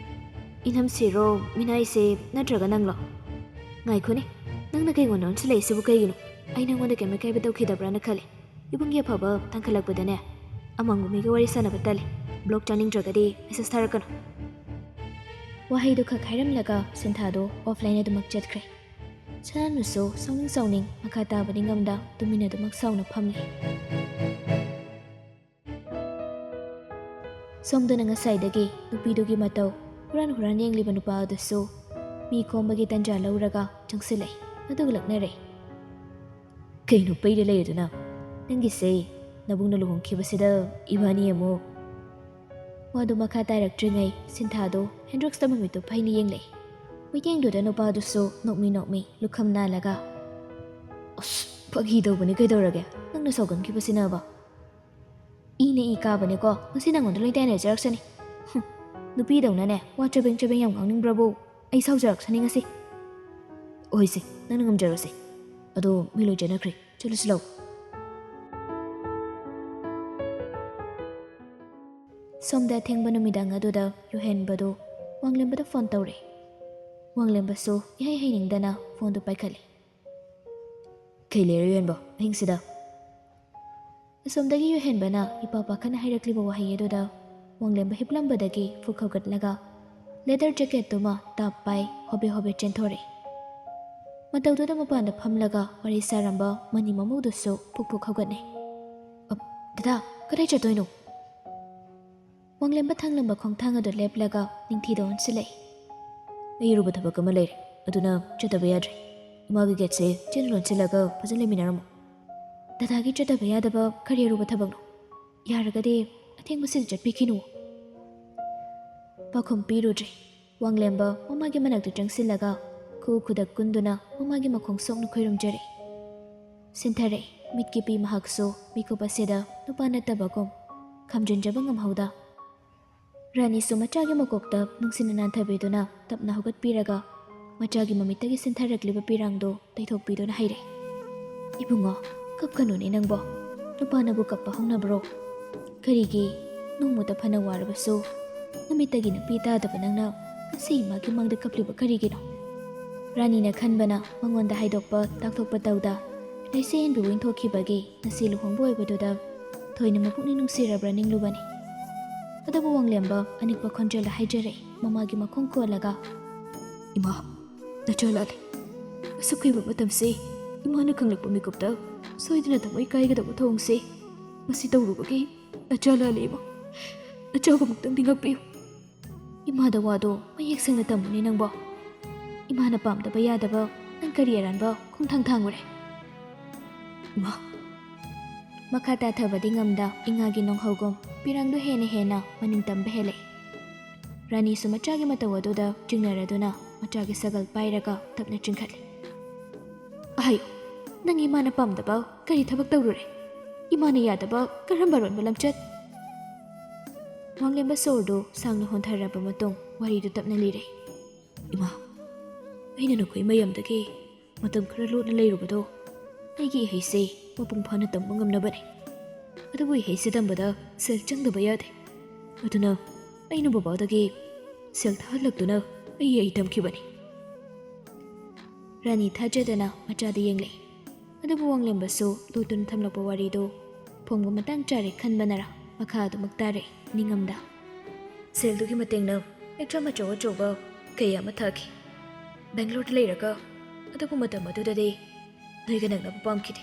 ꯏꯅꯝꯁꯤꯔꯣ ꯃꯤꯅꯥꯏꯁꯦ, ꯅꯠꯇ꯭ꯔꯒ ꯅꯪꯂꯣ? ꯉꯥꯏꯈꯣꯅꯦ, ꯅꯪꯅ ꯀꯩꯉꯣꯟꯗ ꯑꯣꯟꯁꯤꯜꯂꯛꯏꯁꯤꯕꯨ ꯀꯩꯒꯤꯅꯣ? ꯑꯩ ꯅꯪꯉꯣꯟꯗ ꯀꯩꯝ ꯑꯀꯥꯏꯕ ꯇꯧꯈꯤꯗꯕ꯭ꯔꯥꯅ ꯈꯜꯂꯦ꯫ ꯏꯕꯨꯡꯒꯤ ꯑꯐꯕ ꯇꯥꯡꯈꯠꯂꯛꯄꯗꯅꯦ, ꯑꯃꯥꯡꯕ ꯃꯤꯒ ꯋꯥꯔꯤ ꯁꯥꯟꯅꯕ ꯇꯜꯂꯦ꯫ Block ꯆꯥꯅꯤꯡꯗ꯭ꯔꯒꯗꯤ message ꯊꯥꯔꯛꯀꯅꯨ꯫" ꯋꯥꯍꯩꯗꯨ ꯈꯛ ꯍꯥꯏꯔꯝꯂꯒ ꯁꯤꯟꯊꯥꯗꯣ ꯑꯣꯐꯂꯥꯏꯟ ꯑꯗꯨꯃꯛ ꯆꯠꯈ꯭ꯔꯦ꯫ ꯁꯅꯥꯅꯨꯁꯨ ꯁꯥꯎꯅꯤꯡ ꯁꯥꯎꯅꯤꯡ ꯃꯈꯥ ꯇꯥꯕꯗꯤ ꯉꯝꯗ ꯇꯨꯃꯤꯟꯅ ꯑꯗꯨꯃꯛ ꯁꯥꯎꯅ ꯐꯝꯂꯤ꯫ ꯁꯣꯝꯗꯅ ꯉꯁꯥꯏꯗꯒꯤ ꯅꯨꯄꯤꯗꯨꯒꯤ ꯃꯇꯧ ꯍꯨꯔꯥꯟ ꯍꯨꯔꯥꯟ ꯌꯦꯡꯂꯤꯕ ꯅꯨꯄꯥ ꯑꯗꯨꯁꯨ ꯃꯤ ꯈꯣꯝꯕꯒꯤ ꯇꯟꯖꯥ ꯂꯧꯔꯒ ꯆꯪꯁꯤꯜꯂꯛꯏ, ꯑꯗꯨꯒ ꯂꯛꯅꯔꯦ꯫ "ꯀꯩꯅꯣ ꯄꯩꯔ ꯂꯩꯔꯗꯨꯅ? ꯅꯪꯒꯤꯁꯦ ꯅꯕꯨꯡꯅ ꯂꯨꯍꯣꯡꯈꯤꯕꯁꯤꯗ ꯏꯕꯥꯅꯤ ꯑꯃꯨꯛ..." ꯋꯥꯗꯨ ꯃꯈꯥ ꯇꯥꯔꯛꯇ꯭ꯔꯤꯉꯩ ꯁꯤꯟꯊꯥꯗꯣ ꯍꯦꯟꯗ꯭ꯔꯣꯛꯁꯇ ꯃꯃꯤꯠꯇꯨ ꯐꯩꯅ ꯌꯦꯡꯂꯛꯏ꯫ ꯃꯤꯠꯌꯦꯡꯗꯨꯗ ꯅꯨꯄꯥꯗꯨꯁꯨ ꯅꯣꯛꯃꯤ ꯅꯣꯛꯃꯤ ꯂꯨꯈꯝ ꯅꯥꯜꯂꯒ, "ꯑꯁ, ꯐꯥꯒꯤ ꯇꯧꯕꯅꯤ ꯀꯩꯗꯧꯔꯒꯦ? ꯅꯪꯅ ꯁꯥꯎꯒꯟꯈꯤꯕꯁꯤꯅꯕ꯫ ꯏꯅ ꯏ ꯀꯥꯕꯅꯦꯀꯣ, ꯉꯁꯤ ꯅꯪꯉꯣꯟꯗ ꯂꯣꯏ ꯇꯥꯏꯅꯖꯔꯛꯁꯅꯤ꯫ ꯍꯨꯝ, ꯅꯨꯄꯤꯗꯧꯅꯅꯦ, ꯋꯥ ꯆꯕꯦꯡ ꯆꯕꯦꯡ ꯌꯥꯝ ꯉꯥꯡꯅꯤꯡꯕ꯭ꯔꯕꯨ? ꯑꯩ ꯁꯥꯎꯖꯔꯛꯁꯅꯤ ꯉꯁꯤ꯫" "ꯍꯣꯏꯁꯦ, ꯅꯪꯅ ꯉꯝꯖꯔꯣꯁꯦ꯫ ꯑꯗꯣ ꯃꯤ ꯂꯣꯏ ꯆꯠꯅꯈ꯭ꯔꯦ, ꯆꯠꯂꯁꯤ ꯂꯥꯎ꯫" ꯁꯣꯝꯗ ꯑꯊꯦꯡꯕ ꯅꯨꯃꯤꯗꯥꯡ ꯑꯗꯨꯗ ꯌꯨꯍꯦꯟꯕꯗꯨ ꯋꯥꯡꯂꯦꯝꯕꯗ ꯐꯣꯟ ꯇꯧꯔꯦ꯫ ꯋꯥꯡꯂꯦꯝꯕꯁꯨ ꯏꯍꯩ ꯍꯩꯅꯤꯡꯗꯅ ꯐꯣꯟꯗꯨ ꯄꯥꯏꯈꯠꯂꯦ꯫ "ꯀꯩ ꯂꯩꯔꯦ ꯌꯨꯍꯦꯟꯕ, ꯑꯍꯤꯡꯁꯤꯗ?" ꯑꯁꯣꯝꯗꯒꯤ ꯌꯨꯍꯦꯟꯕꯅ ꯏꯄꯥ ꯄꯥꯈꯠꯅ ꯍꯥꯏꯔꯛꯂꯤꯕ ꯋꯥꯍꯩ ꯑꯗꯨꯗ ꯋꯥꯡꯂꯦꯝꯕ ꯍꯤꯞꯂꯝꯕꯗꯒꯤ ꯐꯨꯛ ꯍꯧꯒꯠꯂꯒ leather jacketꯇꯨꯃ ꯇꯥꯞ ꯄꯥꯏ ꯍꯣꯕꯦ ꯍꯣꯕꯦ ꯆꯦꯟꯊꯣꯔꯛꯏ꯫ ꯃꯇꯧꯗꯨꯗ ꯃꯄꯥꯟꯗ ꯐꯝꯂꯒ ꯋꯥꯔꯤ ꯁꯥꯔꯝꯕ ꯃꯅꯤ ꯃꯃꯧꯗꯨꯁꯨ ꯐꯨꯛ ꯐꯨꯛ ꯍꯧꯒꯠꯅꯩ꯫ "ꯑꯞ, ꯗꯗꯥ, ꯀꯗꯥꯏ ꯆꯠꯇꯣꯏꯅꯣ?" ꯋꯥꯡꯂꯦꯝꯕ ꯊꯥꯡꯂꯝꯕ ꯈꯣꯡꯊꯥꯡ ꯑꯗꯨ ꯂꯦꯞꯂꯒ ꯅꯤꯡꯊꯤꯗ ꯑꯣꯟꯁꯤꯜꯂꯛꯏ꯫ "ꯑꯩ ꯑꯔꯨꯕ ꯊꯕꯛ ꯑꯃ ꯂꯩꯔꯦ, ꯑꯗꯨꯅ ꯆꯠꯇꯕ ꯌꯥꯗ꯭ꯔꯦ꯫ ꯏꯃꯥꯒꯤ gateꯁꯦ ꯆꯦꯟꯅ ꯂꯣꯟꯁꯤꯜꯂꯒ ꯐꯖꯅ ꯂꯩꯃꯤꯟꯅꯔꯝꯃꯣ꯫ ꯗꯗꯥꯒꯤ ꯆꯠꯇꯕ ꯌꯥꯗꯕ ꯀꯔꯤ ꯑꯔꯨꯕ ꯊꯕꯛꯅꯣ? ꯌꯥꯔꯒꯗꯤ ꯑꯊꯦꯡꯕꯁꯤꯗ ꯆꯠꯄꯤꯈꯤꯅꯨ꯫" ꯄꯥꯎꯈꯨꯝ ꯄꯤꯔꯨꯗ꯭ꯔꯦ꯫ ꯋꯥꯡꯂꯦꯝꯕ ꯃꯃꯥꯒꯤ ꯃꯅꯥꯛꯇ ꯆꯪꯁꯤꯜꯂꯒ ꯈꯨ ꯈꯨꯗꯛ ꯀꯨꯟꯗꯨꯅ ꯃꯃꯥꯒꯤ ꯃꯈꯣꯡ ꯁꯣꯛꯅ ꯈꯣꯏꯔꯨꯝꯖꯔꯦ꯫ ꯁꯤꯟꯊꯔꯛꯏ꯫ ꯃꯤꯠꯀꯤ ꯄꯤ ꯃꯍꯥꯛꯁꯨ ꯃꯤꯀꯨꯞ ꯑꯁꯤꯗ ꯅꯨꯄꯥ ꯅꯠꯇꯕꯒꯨꯝ ꯈꯝꯖꯤꯟꯖꯕ ꯉꯝꯍꯧꯗ꯫ ꯔꯥꯅꯤꯁꯨ ꯃꯆꯥꯒꯤ ꯃꯀꯣꯛꯇ ꯅꯨꯡꯁꯤꯅ ꯅꯥꯟꯊꯕꯤꯗꯨꯅ ꯇꯞꯅ ꯍꯧꯒꯠꯄꯤꯔꯒ ꯃꯆꯥꯒꯤ ꯃꯃꯤꯠꯇꯒꯤ ꯁꯤꯟꯊꯔꯛꯂꯤꯕ ꯄꯤꯔꯥꯡꯗꯣ ꯇꯩꯊꯣꯛꯄꯤꯗꯨꯅ ꯍꯥꯏꯔꯦ, "ꯏꯕꯨꯡꯉꯣ, ꯀꯞꯀꯅꯨꯅꯦ ꯅꯪꯕꯣ꯫ ꯅꯨꯄꯥꯅꯕꯨ ꯀꯞꯄ ꯍꯧꯅꯕ꯭ꯔꯣ? ꯀꯔꯤꯒꯤ? ꯅꯣꯡꯃꯇ ꯐꯅ ꯋꯥꯔꯕꯁꯨ ꯅꯃꯤꯠꯇꯒꯤ ꯅꯨꯄꯤ ꯇꯥꯗꯕ ꯅꯪꯅ ꯉꯁꯤ ꯏꯃꯥꯒꯤ ꯃꯥꯡꯗ ꯀꯞꯂꯤꯕ ꯀꯔꯤꯒꯤꯅꯣ?" ꯔꯥꯅꯤꯅ ꯈꯟꯕꯅ ꯃꯉꯣꯟꯗ ꯍꯥꯏꯗꯣꯛꯄ ꯇꯥꯛꯊꯣꯛꯄ ꯇꯧꯗ, ꯂꯩꯆꯦ ꯍꯦꯟꯕꯤꯕ ꯏꯟꯊꯣꯛꯈꯤꯕꯒꯤ ꯉꯁꯤ ꯂꯨꯍꯣꯡꯕ ꯑꯣꯏꯕꯗꯨꯗ ꯊꯣꯏꯅ ꯃꯄꯨꯛꯅꯤꯡ ꯅꯨꯡꯁꯤꯔꯕ꯭ꯔꯥ ꯅꯤꯡꯂꯨꯕꯅꯤ꯫ ꯑꯗꯨꯕꯨ ꯋꯥꯡꯂꯦꯝꯕ ꯑꯅꯤꯛꯄ ꯈꯣꯟꯖꯦꯜ ꯍꯥꯏꯖꯔꯛꯏ, ꯃꯃꯥꯒꯤ ꯃꯈꯣꯡ ꯀꯣꯜꯂꯒ, "ꯏꯃꯥ, ꯅꯆꯥ ꯂꯥꯜꯂꯦ꯫ ꯑꯁꯨꯛ ꯀꯨꯏꯕ ꯃꯇꯝꯁꯤ ꯏꯃꯥꯅ ꯈꯪꯂꯛꯄ ꯃꯤꯀꯨꯞꯇ ꯁꯣꯏꯗꯅ ꯊꯃꯣꯏ ꯀꯥꯏꯒꯗꯕ ꯊꯧꯑꯣꯡꯁꯤ ꯃꯁꯤ ꯇꯧꯔꯨꯕꯒꯤ ꯅꯆꯥ ꯂꯥꯜꯂꯦ ꯏꯃꯥ꯫ ꯅꯆꯥꯕꯨ ꯑꯃꯨꯛꯇꯪꯗꯤ ꯉꯥꯛꯄꯤꯌꯨ꯫" ꯏꯃꯥꯗ ꯋꯥꯗꯣ ꯃꯌꯦꯛ ꯁꯦꯡꯅ ꯇꯝꯃꯨꯅꯦ ꯅꯪꯕꯣ꯫ ꯏꯃꯥꯅ ꯄꯥꯝꯗꯕ ꯌꯥꯗꯕ ꯅꯪ ꯀꯔꯤ ꯑꯔꯥꯟꯕ ꯈꯣꯡꯊꯥꯡ ꯊꯥꯡꯉꯨꯔꯦ? ꯏꯃꯥ꯫ ꯃꯈꯥ ꯇꯥꯊꯕꯗꯤ ꯉꯝꯗ ꯏꯉꯥꯒꯤ ꯅꯣꯡꯍꯧꯒꯨꯝ ꯄꯤꯔꯥꯡꯗꯣ ꯍꯦꯟꯅ ꯍꯦꯟꯅ ꯃꯅꯤꯡ ꯇꯝꯕ ꯍꯦꯜꯂꯛꯏ꯫ ꯔꯥꯅꯤꯁꯨ ꯃꯆꯥꯒꯤ ꯃꯇꯧ ꯑꯗꯨꯗ ꯆꯤꯡꯅꯔꯗꯨꯅ ꯃꯆꯥꯒꯤ ꯁꯒꯜ ꯄꯥꯏꯔꯒ ꯇꯞꯅ ꯆꯤꯡꯈꯠꯂꯤ꯫ "ꯑꯍꯩ, ꯅꯪ ꯏꯃꯥꯅ ꯄꯥꯝꯗꯕ ꯀꯔꯤ ꯊꯕꯛ ꯇꯧꯔꯨꯔꯦ? ꯏꯃꯥꯅ ꯌꯥꯗꯕ ꯀꯔꯝꯕ ꯑꯔꯣꯟꯕ ꯂꯝꯆꯠ?" ꯋꯥꯡꯂꯦꯝꯕ ꯁꯣꯔꯗꯨ ꯁꯥꯡꯅ ꯍꯣꯟꯊꯔꯕ ꯃꯇꯨꯡ ꯋꯥꯔꯤꯗꯨ ꯇꯞꯅ ꯂꯤꯔꯦ꯫ "ꯏꯃꯥ, ꯑꯩꯅ ꯅꯈꯣꯏ ꯃꯌꯥꯝꯗꯒꯤ ꯃꯇꯝ ꯈꯔ ꯂꯣꯠꯅ ꯂꯩꯔꯨꯕꯗꯣ ꯑꯩꯒꯤ ꯏꯍꯩꯁꯦ ꯃꯄꯨꯡ ꯐꯥꯅ ꯇꯝꯕ ꯉꯝꯅꯕꯅꯤ꯫ ꯑꯗꯨꯕꯨ ꯏꯍꯩꯁꯦ ꯇꯝꯕꯗ ꯁꯦꯜ ꯆꯪꯗꯕ ꯌꯥꯗꯦ꯫ ꯑꯗꯨꯅ ꯑꯩꯅ ꯕꯕꯥꯗꯒꯤ ꯁꯦꯜ ꯊꯥꯍꯜꯂꯛꯇꯨꯅ ꯑꯩ ꯏꯍꯩ ꯇꯝꯈꯤꯕꯅꯤ꯫" ꯔꯥꯅꯤ ꯊꯥꯖꯗꯅ ꯃꯆꯥꯗ ꯌꯦꯡꯂꯛꯏ꯫ ꯑꯗꯨꯕꯨ ꯋꯥꯡꯂꯦꯝꯕꯁꯨ ꯂꯣꯠꯇꯨꯅ ꯊꯝꯂꯛꯄ ꯋꯥꯔꯤꯗꯨ ꯐꯣꯡꯕ ꯃꯇꯥꯡ ꯆꯥꯔꯦ ꯈꯟꯕꯅꯔ ꯃꯈꯥ ꯑꯗꯨꯃꯛ ꯇꯥꯔꯦ ꯅꯤꯡꯉꯝꯗ꯫ ꯁꯦꯜꯗꯨꯒꯤ ꯃꯇꯦꯡꯅ ꯑꯦꯛꯖꯥꯝ ꯑꯆꯧ ꯑꯆꯧꯕ ꯀꯌꯥ ꯑꯃ ꯊꯥꯈꯤ꯫ ꯕꯦꯡꯒ꯭ꯂꯣꯔꯗ ꯂꯩꯔꯒ ꯑꯗꯨꯕꯨ ꯃꯇꯝ ꯑꯗꯨꯗꯗꯤ ꯅꯣꯏꯒ ꯅꯛꯅꯕ ꯄꯥꯝꯈꯤꯗꯦ꯫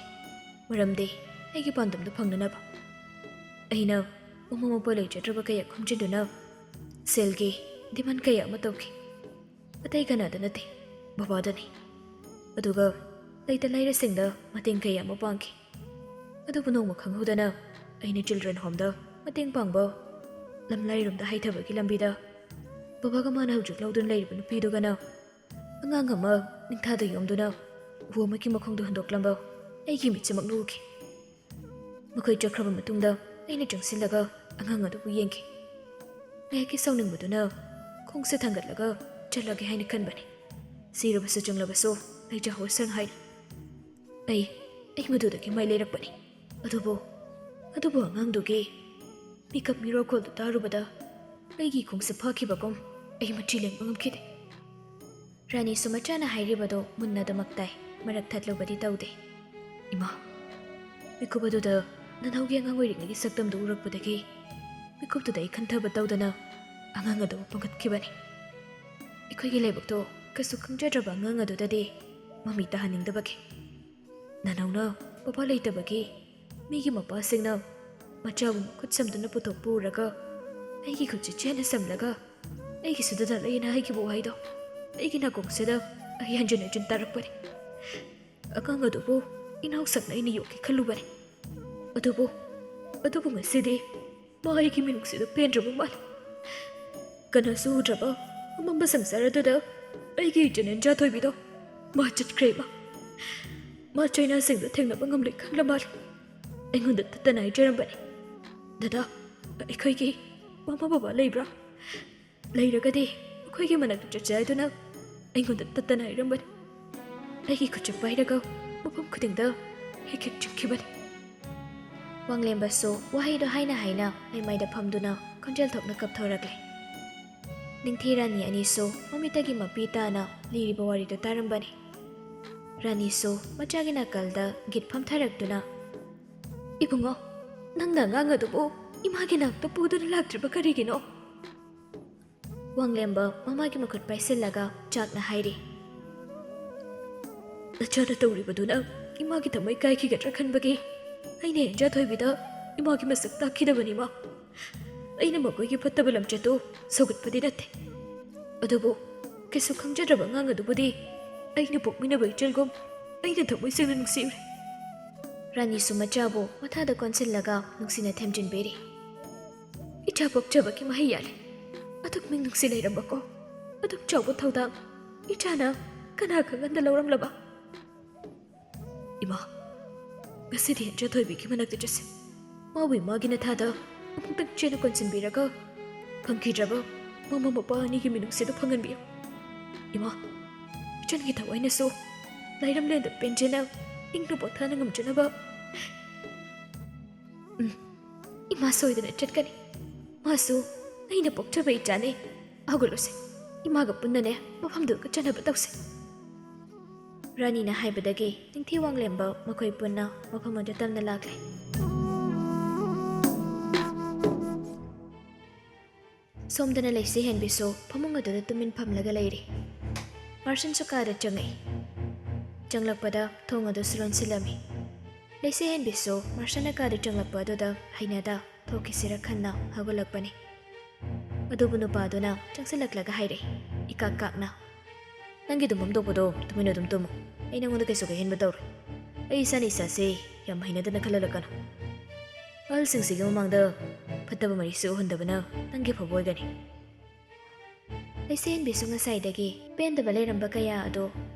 ꯃꯔꯝꯗꯤ ꯑꯩꯒꯤ ꯄꯥꯟꯗꯝꯗꯨ ꯐꯪꯅꯅꯕ ꯑꯩꯅ ꯃꯃꯥ ꯃꯄꯥ ꯂꯩꯖꯗ꯭ꯔꯕ ꯀꯌꯥ ꯈꯣꯝꯖꯤꯟꯗꯨꯅ ꯁꯦꯜꯒꯤ ꯗꯤꯃꯥꯟ ꯀꯌꯥ ꯑꯃ ꯇꯧꯈꯤ꯫ ꯑꯇꯩ ꯀꯅꯥꯗ ꯅꯠꯇꯦ, ꯕꯕꯥꯗꯅꯤ꯫ ꯑꯗꯨꯒ ꯂꯩꯇ ꯂꯥꯏꯔꯁꯤꯡꯗ ꯃꯇꯦꯡ ꯀꯌꯥ ꯑꯃ ꯄꯥꯡꯈꯤ꯫ ꯑꯗꯨꯕꯨ ꯅꯣꯡꯃ ꯈꯪꯍꯧꯗꯅ ꯑꯩꯅ ꯆꯤꯜꯗ꯭ꯔꯦꯟ ꯍꯣꯝꯗ ꯃꯇꯦꯡ ꯄꯥꯡꯕ, ꯂꯝꯂꯥꯏꯔꯣꯝꯗ ꯍꯥꯏꯊꯕꯒꯤ ꯂꯝꯕꯤꯗ ꯕꯕꯥꯒ ꯃꯥꯅ ꯍꯧꯖꯤꯛ ꯂꯧꯗꯨꯅ ꯂꯩꯔꯤꯕ ꯅꯨꯄꯤꯗꯨꯒꯅ ꯑꯉꯥꯡ ꯑꯃ ꯅꯤꯡꯊꯥꯗ ꯌꯣꯝꯗꯨꯅ ꯎ ꯑꯃꯒꯤ ꯃꯈꯣꯡꯗ ꯍꯨꯟꯗꯣꯛꯂꯝꯕ ꯑꯩꯒꯤ ꯃꯤꯠꯁꯤꯃꯛꯅ ꯎꯈꯤ꯫ ꯃꯈꯣꯏ ꯆꯠꯈ꯭ꯔꯕ ꯃꯇꯨꯡꯗ ꯑꯩꯅ ꯆꯪꯁꯤꯜꯂꯒ ꯑꯉꯥꯡ ꯑꯗꯨꯕꯨ ꯌꯦꯡꯈꯤ꯫ ꯉꯥꯏꯍꯥꯛꯀꯤ ꯁꯥꯎꯅꯤꯡꯕꯗꯨꯅ ꯈꯣꯡꯁꯦ ꯊꯥꯡꯒꯠꯂꯒ ꯆꯠꯂꯒꯦ ꯍꯥꯏꯅ ꯈꯟꯕꯅꯤ꯫ ꯁꯤꯔꯕꯁꯨ ꯆꯪꯂꯕꯁꯨ ꯂꯩꯖꯍꯧꯔꯁꯅꯨ ꯍꯥꯏꯅ꯫ ꯑꯩ, ꯑꯩ ꯃꯗꯨꯗꯒꯤ ꯃꯥꯏ ꯂꯩꯔꯛꯄꯅꯤ꯫ ꯑꯗꯨꯕꯨ, ꯑꯗꯨꯕꯨ ꯑꯉꯥꯡꯗꯨꯒꯤ ꯃꯤꯀꯞ ꯃꯤꯔꯣꯜꯈꯣꯜꯗꯨ ꯇꯥꯔꯨꯕꯗ ꯑꯩꯒꯤ ꯈꯣꯡꯁꯦ ꯐꯥꯈꯤꯕꯒꯨꯝ ꯑꯩ ꯃꯆꯤ ꯂꯦꯡꯕ ꯉꯝꯈꯤꯗꯦ꯫ ꯔꯥꯅꯤꯁꯨ ꯃꯆꯥꯅ ꯍꯥꯏꯔꯤꯕꯗꯨ ꯃꯨꯟꯅ ꯑꯗꯨꯃꯛ ꯇꯥꯏ, ꯃꯔꯛ ꯊꯠꯂꯨꯕꯗꯤ ꯇꯧꯗꯦ꯫ ꯏꯃꯥ! ꯃꯤꯀꯨꯞ ꯑꯗꯨꯗ ꯅꯅꯥꯎꯒꯤ ꯑꯉꯥꯡ ꯑꯣꯏꯔꯤꯉꯩꯒꯤ ꯁꯛꯇꯝꯗꯨ ꯎꯔꯛꯄꯗꯒꯤ ꯃꯤꯀꯨꯞꯇꯨꯗ ꯑꯩ ꯈꯟꯊꯕ ꯇꯧꯗꯅ ꯑꯉꯥꯡ ꯑꯗꯨꯕꯨ ꯄꯨꯡꯈꯠꯈꯤꯕꯅꯤ꯫ ꯑꯩꯈꯣꯏꯒꯤ ꯂꯥꯏꯕꯛꯇꯣ ꯀꯩꯁꯨ ꯈꯪꯖꯗ꯭ꯔꯕ ꯑꯉꯥꯡ ꯑꯗꯨꯗꯗꯤ ꯃꯃꯤ ꯇꯥꯍꯟꯅꯤꯡꯗꯕꯒꯤ꯫ ꯅꯅꯥꯎꯅ ꯃꯄꯥ ꯂꯩꯇꯕꯒꯤ ꯃꯤꯒꯤ ꯃꯄꯥꯁꯤꯡꯅ ꯃꯆꯥꯕꯨ ꯃꯈꯨꯠ ꯁꯝꯗꯨꯅ ꯄꯨꯊꯣꯛꯄ ꯎꯔꯒ ꯑꯩꯒꯤ ꯈꯨꯠꯁꯤ ꯆꯦꯠꯅ ꯁꯝꯂꯒ ꯑꯩꯒꯤ ꯁꯨꯗꯗ ꯂꯩꯅ ꯍꯥꯏꯈꯤꯕ ꯋꯥꯍꯩꯗꯣ ꯑꯩꯒꯤ ꯅꯥꯀꯣꯡꯁꯤꯗ ꯑꯩ ꯍꯟꯖꯤꯟ ꯍꯟꯖꯤꯟ ꯇꯥꯔꯛꯄꯅꯤ꯫ ꯑꯉꯥꯡ ꯑꯗꯨꯕꯨ ꯏꯅꯥꯎ ꯁꯛꯅ ꯑꯩꯅ ꯌꯣꯛꯀꯦ ꯈꯜꯂꯨꯕꯅꯤ꯫ ꯑꯗꯨꯕꯨ, ꯑꯗꯨꯕꯨ ꯉꯁꯤꯗꯤ ꯃꯥ ꯑꯩꯒꯤ ꯃꯤꯅꯨꯡꯁꯤꯗ ꯄꯦꯟꯗ꯭ꯔꯕ ꯃꯥꯜꯂꯤ꯫ ꯀꯅꯥꯁꯨ ꯎꯗ꯭ꯔꯕ ꯑꯃꯝꯕ ꯁꯪꯁꯥꯔ ꯑꯗꯨꯗ ꯑꯩꯒꯤ ꯏꯆꯟ ꯏꯟꯖꯥ ꯊꯣꯏꯕꯤꯗꯣ ꯃꯥ ꯆꯠꯈ꯭ꯔꯦ ꯏꯃꯥ꯫ ꯃꯥ ꯆꯩꯅꯥꯁꯤꯡꯗ ꯊꯦꯡꯅꯕ ꯉꯝꯂꯣꯏ ꯈꯜꯂ ꯃꯥꯜꯂꯤ꯫ ꯑꯩꯉꯣꯟꯗ ꯇꯠꯇꯅ ꯍꯥꯏꯖꯔꯝꯕꯅꯤ꯫ "ꯗꯗꯥ, ꯑꯩꯈꯣꯏꯒꯤ ꯃꯃꯥ ꯕꯕꯥ ꯂꯩꯕ꯭ꯔꯥ? ꯂꯩꯔꯒꯗꯤ ꯑꯩꯈꯣꯏꯒꯤ ꯃꯅꯥꯛꯇ ꯆꯠꯁꯦ" ꯍꯥꯏꯗꯨꯅ ꯑꯩꯉꯣꯟꯗ ꯇꯠꯇꯅ ꯍꯥꯏꯔꯝꯕꯅꯤ꯫ ꯑꯩꯒꯤ ꯈꯨꯠꯁꯨ ꯄꯥꯏꯔꯒ ꯃꯐꯝ ꯈꯨꯗꯤꯡꯗ ꯍꯦꯛ ꯍꯦꯛ ꯆꯤꯡꯈꯤꯕꯅꯤ꯫ ꯋꯥꯡꯂꯦꯝꯕꯁꯨ ꯋꯥꯍꯩꯗꯣ ꯍꯥꯏꯅ ꯍꯥꯏꯅ ꯂꯩꯃꯥꯏꯗ ꯐꯝꯗꯨꯅ ꯈꯣꯟꯖꯦꯜ ꯊꯣꯛꯅ ꯀꯞꯊꯣꯔꯛꯂꯦ꯫ ꯅꯤꯡꯊꯤ ꯔꯥꯅꯤ ꯑꯅꯤꯁꯨ ꯃꯃꯤꯠꯇꯒꯤ ꯃꯄꯤ ꯇꯥꯅ ꯂꯤꯔꯤꯕ ꯋꯥꯔꯤꯗꯨ ꯇꯥꯔꯝꯕꯅꯤ꯫ ꯔꯥꯅꯤꯁꯨ ꯃꯆꯥꯒꯤ ꯅꯥꯀꯜꯗ ꯒꯤꯠ ꯐꯝꯊꯔꯛꯇꯨꯅ, "ꯏꯕꯨꯡꯉꯣ, ꯅꯪꯅ ꯑꯉꯥꯡ ꯑꯗꯨꯕꯨ ꯏꯃꯥꯒꯤ ꯅꯥꯛꯇ ꯄꯨꯗꯨꯅ ꯂꯥꯛꯇ꯭ꯔꯤꯕ ꯀꯔꯤꯒꯤꯅꯣ? ꯋꯥꯡꯂꯦꯝꯕ ꯃꯃꯥꯒꯤ ꯃꯈꯨꯠ ꯄꯥꯏꯁꯤꯜꯂꯒ ꯆꯥꯛꯅ ꯍꯥꯏꯔꯤ꯫ ꯅꯆꯥꯅ ꯇꯧꯔꯤꯕꯗꯨꯅ ꯏꯃꯥꯒꯤ ꯊꯃꯣꯏ ꯀꯥꯏꯈꯤꯒꯗ꯭ꯔꯥ ꯈꯟꯕꯒꯤ ꯑꯩꯅ ꯍꯦꯟꯖꯥ ꯊꯣꯏꯕꯤꯗ ꯏꯃꯥꯒꯤ ꯃꯁꯛ ꯇꯥꯛꯈꯤꯗꯕꯅꯤ, ꯏꯃꯥ꯫ ꯑꯩꯅ ꯃꯈꯣꯏꯒꯤ ꯐꯠꯇꯕ ꯂꯝꯆꯠꯇꯨ ꯁꯧꯒꯠꯄꯗꯤ ꯅꯠꯇꯦ꯫ ꯑꯗꯨꯕꯨ ꯀꯩꯁꯨ ꯈꯪꯖꯗ꯭ꯔꯕ ꯑꯉꯥꯡ ꯑꯗꯨꯕꯨꯗꯤ ꯑꯩꯅ ꯄꯣꯛꯃꯤꯟꯅꯕ ꯏꯆꯜꯒꯨꯝ ꯑꯩꯅ ꯊꯃꯣꯏ ꯁꯦꯡꯅ ꯅꯨꯡꯁꯤꯔꯦ꯫ ꯔꯥꯅꯤꯁꯨ ꯃꯆꯥꯕꯨ ꯃꯊꯥꯗ ꯀꯣꯟꯁꯤꯜꯂꯒ ꯅꯨꯡꯁꯤꯅ ꯊꯦꯝꯖꯤꯟꯕꯤꯔꯤ꯫ ꯏꯆꯥ ꯄꯣꯛꯆꯕꯒꯤ ꯃꯍꯩ ꯌꯥꯜꯂꯦ꯫ ꯑꯗꯨꯛ ꯃꯤꯅꯨꯡꯁꯤ ꯂꯩꯔꯝꯕꯀꯣ, ꯑꯗꯨꯛ ꯆꯥꯎꯕ ꯊꯧꯗꯥꯡ ꯏꯆꯥꯅ ꯀꯅꯥ ꯈꯪꯍꯟꯗ ꯂꯧꯔꯝꯂꯕ? ꯏꯃꯥ, ꯉꯁꯤꯗꯤ ꯍꯦꯟꯖꯥ ꯊꯣꯏꯕꯤꯒꯤ ꯃꯅꯥꯛꯇ ꯆꯠꯁꯤ꯫ ꯃꯥꯕꯨ ꯏꯃꯥꯒꯤ ꯅꯊꯥꯗ ꯑꯃꯨꯛꯇꯪ ꯆꯦꯠꯅ ꯀꯣꯟꯁꯤꯟꯕꯤꯔꯒ ꯐꯪꯈꯤꯗ꯭ꯔꯕ ꯃꯃꯥ ꯃꯄꯥ ꯑꯅꯤꯒꯤ ꯃꯤꯅꯨꯡꯁꯤꯗꯨ ꯐꯪꯍꯟꯕꯤꯌꯨ꯫ ꯏꯃꯥ, ꯏꯆꯟꯒꯤ ꯊꯋꯥꯏꯅꯁꯨ ꯂꯥꯏꯔꯝꯂꯦꯟꯗ ꯄꯦꯟꯖꯅ ꯏꯪꯅ ꯄꯣꯊꯥꯅ ꯉꯝꯖꯅꯕ꯫ ꯎꯝ, ꯏꯃꯥ ꯁꯣꯏꯗꯅ ꯆꯠꯀꯅꯤ꯫ ꯃꯥꯁꯨ ꯑꯩꯅ ꯄꯣꯛꯆꯕ ꯏꯆꯥꯅꯦ꯫ ꯍꯧꯒꯠꯂꯨꯁꯦ, ꯏꯃꯥꯒ ꯄꯨꯟꯅꯅꯦ ꯃꯐꯝꯗꯨꯒ ꯆꯠꯅꯕ ꯇꯧꯁꯦ꯫ ꯔꯥꯅꯤꯅ ꯍꯥꯏꯕꯗꯒꯤ ꯅꯤꯡꯊꯤ ꯋꯥꯡꯂꯦꯝꯕ ꯃꯈꯣꯏ ꯄꯨꯟꯅ ꯃꯐꯝ ꯑꯗꯨ ꯇꯝꯅ ꯂꯥꯛꯂꯦ꯫ ꯁꯣꯝꯗꯅ ꯂꯩꯁꯤ ꯍꯦꯟꯕꯤꯁꯨ ꯐꯃꯨꯡ ꯑꯗꯨꯗ ꯇꯨꯃꯤꯟ ꯐꯝꯂꯒ ꯂꯩꯔꯤ꯫ ꯃꯥꯔꯁꯟꯁꯨ ꯀꯥꯗ ꯆꯪꯉꯛꯏ꯫ ꯆꯪꯂꯛꯄꯗ ꯊꯣꯡ ꯑꯗꯨꯁꯨ ꯂꯣꯟꯁꯤꯜꯂꯝꯃꯤ꯫ ꯂꯩꯁꯤ ꯍꯦꯟꯕꯤꯁꯨ ꯃꯥꯔꯁꯟꯅ ꯀꯥꯗ ꯆꯪꯂꯛꯄ ꯑꯗꯨꯗ ꯍꯩꯅꯗ ꯊꯣꯛꯈꯤꯁꯤꯔ ꯈꯟꯅ ꯍꯧꯒꯠꯂꯛꯄꯅꯤ꯫ ꯑꯗꯨꯕꯨ ꯅꯨꯄꯥꯗꯨꯅ ꯆꯪꯁꯤꯜꯂꯛꯂꯒ ꯍꯥꯏꯔꯛꯏ, ꯏꯀꯥꯛ ꯀꯥꯛꯅ, "ꯅꯪꯒꯤ ꯇꯨꯝꯐꯝ ꯊꯣꯛꯄꯗꯣ ꯇꯨꯃꯤꯟꯅ ꯑꯗꯨꯝ ꯇꯨꯝꯃꯨ꯫ ꯑꯩ ꯅꯪꯉꯣꯟꯗ ꯀꯩꯁꯨ ꯀꯩꯍꯦꯟꯕ ꯇꯧꯔꯣꯏ꯫ ꯑꯩ ꯏꯁꯥꯅ ꯏꯁꯥꯁꯦ ꯌꯥꯝ ꯍꯩꯅꯗꯅ ꯈꯜꯍꯜꯂꯛꯀꯅꯨ꯫ ꯑꯍꯜꯁꯤꯡꯁꯤꯒꯤ ꯃꯃꯥꯡꯗ ꯐꯠꯇꯕ ꯃꯔꯤꯁꯨ ꯎꯍꯟꯗꯕꯅ ꯅꯪꯒꯤ ꯐꯕ ꯑꯣꯏꯒꯅꯤ"꯫ ꯂꯩꯁꯦꯟꯕꯤꯁꯨ ꯉꯁꯥꯏꯗꯒꯤ ꯄꯦꯟꯗꯕ ꯂꯩꯔꯝꯕ ꯀꯌꯥ ꯑꯗꯨ